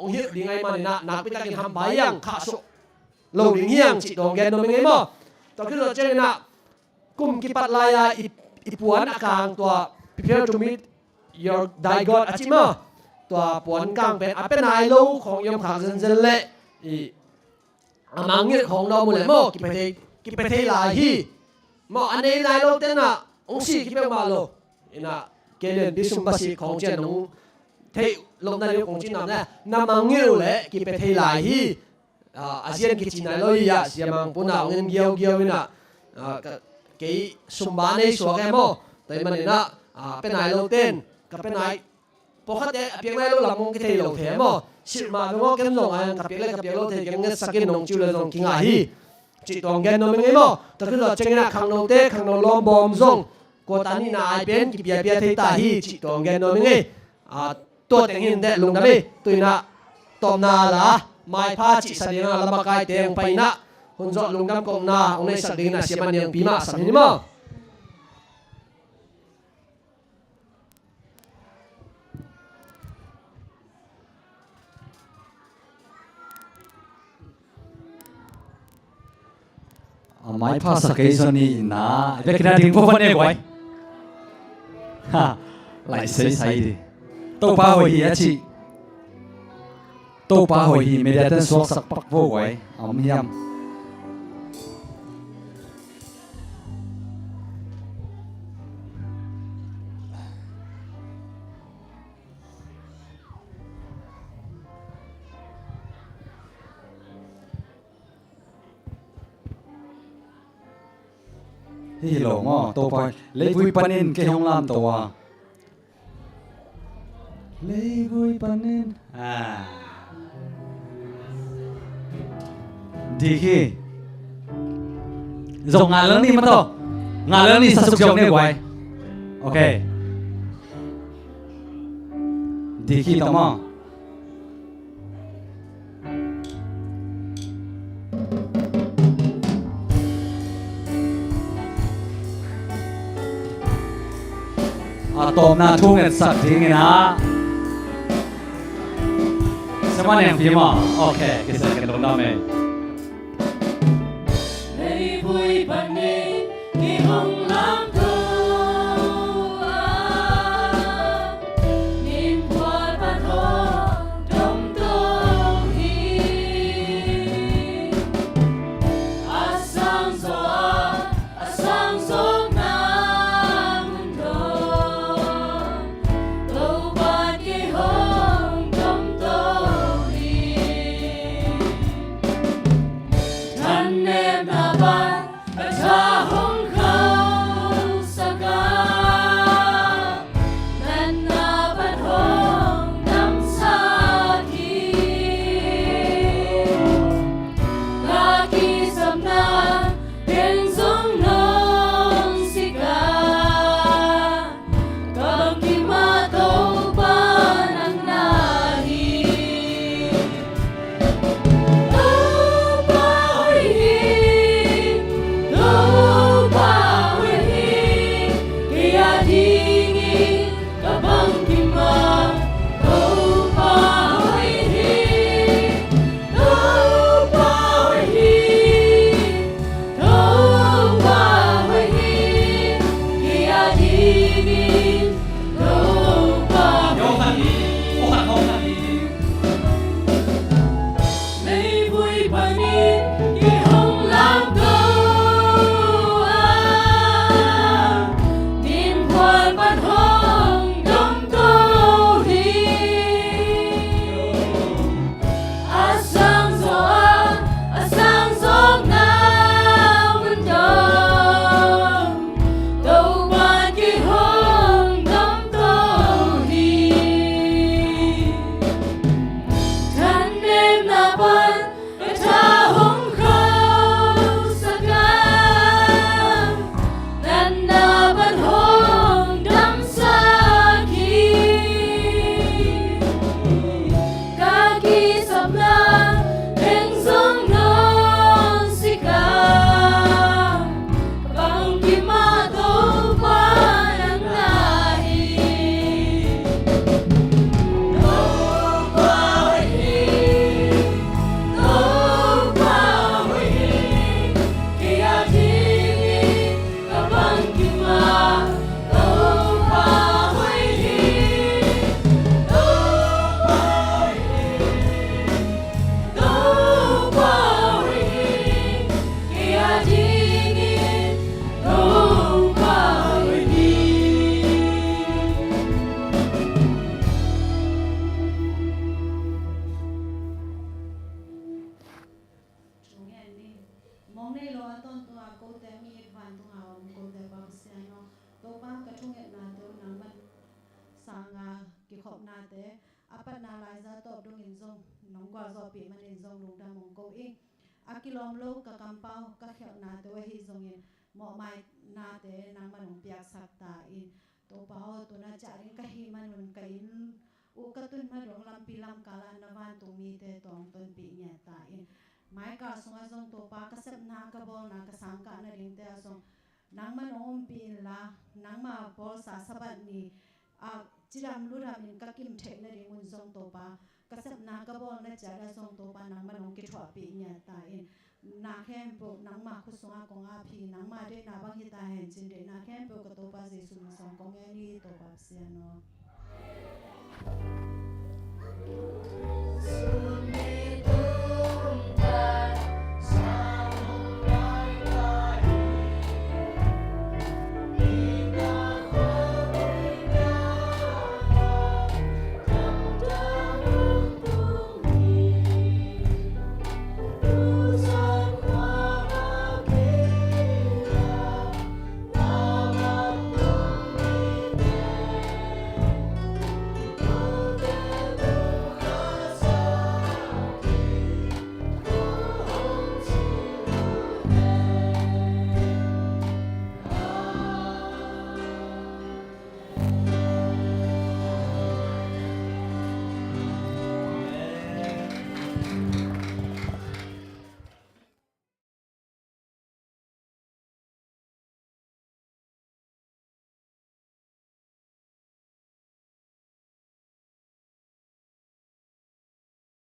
hong hilh ding ahih manin ah nakpi takin hampha hi hang, khahsuah lo ding hi hang cih dawng gen nuam ing ei maw. Tua khit zawh ciangin ah kum kipat lai-a i, i puan a kang tua prepare to meet your die God a cih maw. Tua puan kang pen a pia nai lo khawng i om khak zenzen leh i a mangngilh khawng na om uh leh maw, kipia thei, kipia thei lai hi. Maw, a nei nai lo tenah hong si kipeuh mah lo. Inah kei lianpi sum pasik khawng cian hong theih loh na liu kong cinam ne, na mangngilh uh leh kipia thei lai hi. A, a zian kici nai lo hi ah, siamang puna hong en giaugiau inah, a, ka, kei sumba nei suak e maw. Tua ahih maninah, a, pia nai lo ten ka pia nai, pawlkhatte a piak nai lo lam hong kithei lo thei maw. Silh mah beng aw, ken zong a ka piak le ka piak lo thei keng, ngetsak in nong ci uh le zong kingah hi. Cih tawh hong gen nuam ing ei maw. Tua khit zawh cianginah khangnote, khangno lawmbawm zong quarter nihna ai pen kipiapia thei ta hi, cih tawh hong gen nuam ing ei. A, tua teng hi inteh, lungdam ei. Tu inah tawpna la, maipha cihsa dingah lamakaite hong pai inah hun zawh lungdam kohna hong neihsak dingin a siam a niangpi mah sam hi ni maw. A maipha sa kei zon hi inah, i biakinn ah ding pawlpawlne guai. Ha, lai seisai di. Topa hoih hi a cih. Topa hoih hi, media ten suaksak pak vo guai. A om hiam? Hi lo maw, Topa, leivui panin kei hong lamto a. Leivui panin. Ah. Dik hi. Zong ngal lel ni maw tawh. Ngal lel ni sa suk ziau ni guai. Ok. Dik hi tawh maw. A tawpna thu ngetsak dingin ah. Sama neng pi maw. Ok, kisa ken lungdam ei. Leivui panin kei hong lamto a, nin bual pan hong domto hi. A sang zaw a, a sang zawkna mun dong, Topa kei hong domto hi. patna laiza tawp dongin zong nong gualzawhpih manin zong lungdam hong ko ing. A kilawm lo ka kampau ka khialhnate uh ahi zongin mawhmainate nangman hong piaksak ta in. Topa aw, tuna ciah ding ka hih manun ka inn uh ka tun ma dong lampi lamkal ah na vantung mite tawh hong tonpih ngiat ta in. Maikal sungah zong Topa ka sepna ka bawlna ka sangkah nadingte ah zong nangman hong ompih inla, nangma bawlsa Sabbath ni ah cidam ludam in ka kim theih nadingun zong Topa ka sepna ka bawlna ciat ah zong Topa nangman hong kithuahpih ngiat ta in. Na khempeuh nangma khut sungah kong ap hi, nangma deihna bang hi ta hen cin deihna khempeuh ka Topa Jesuh min suang kong ngen hi Topa Pasian aw.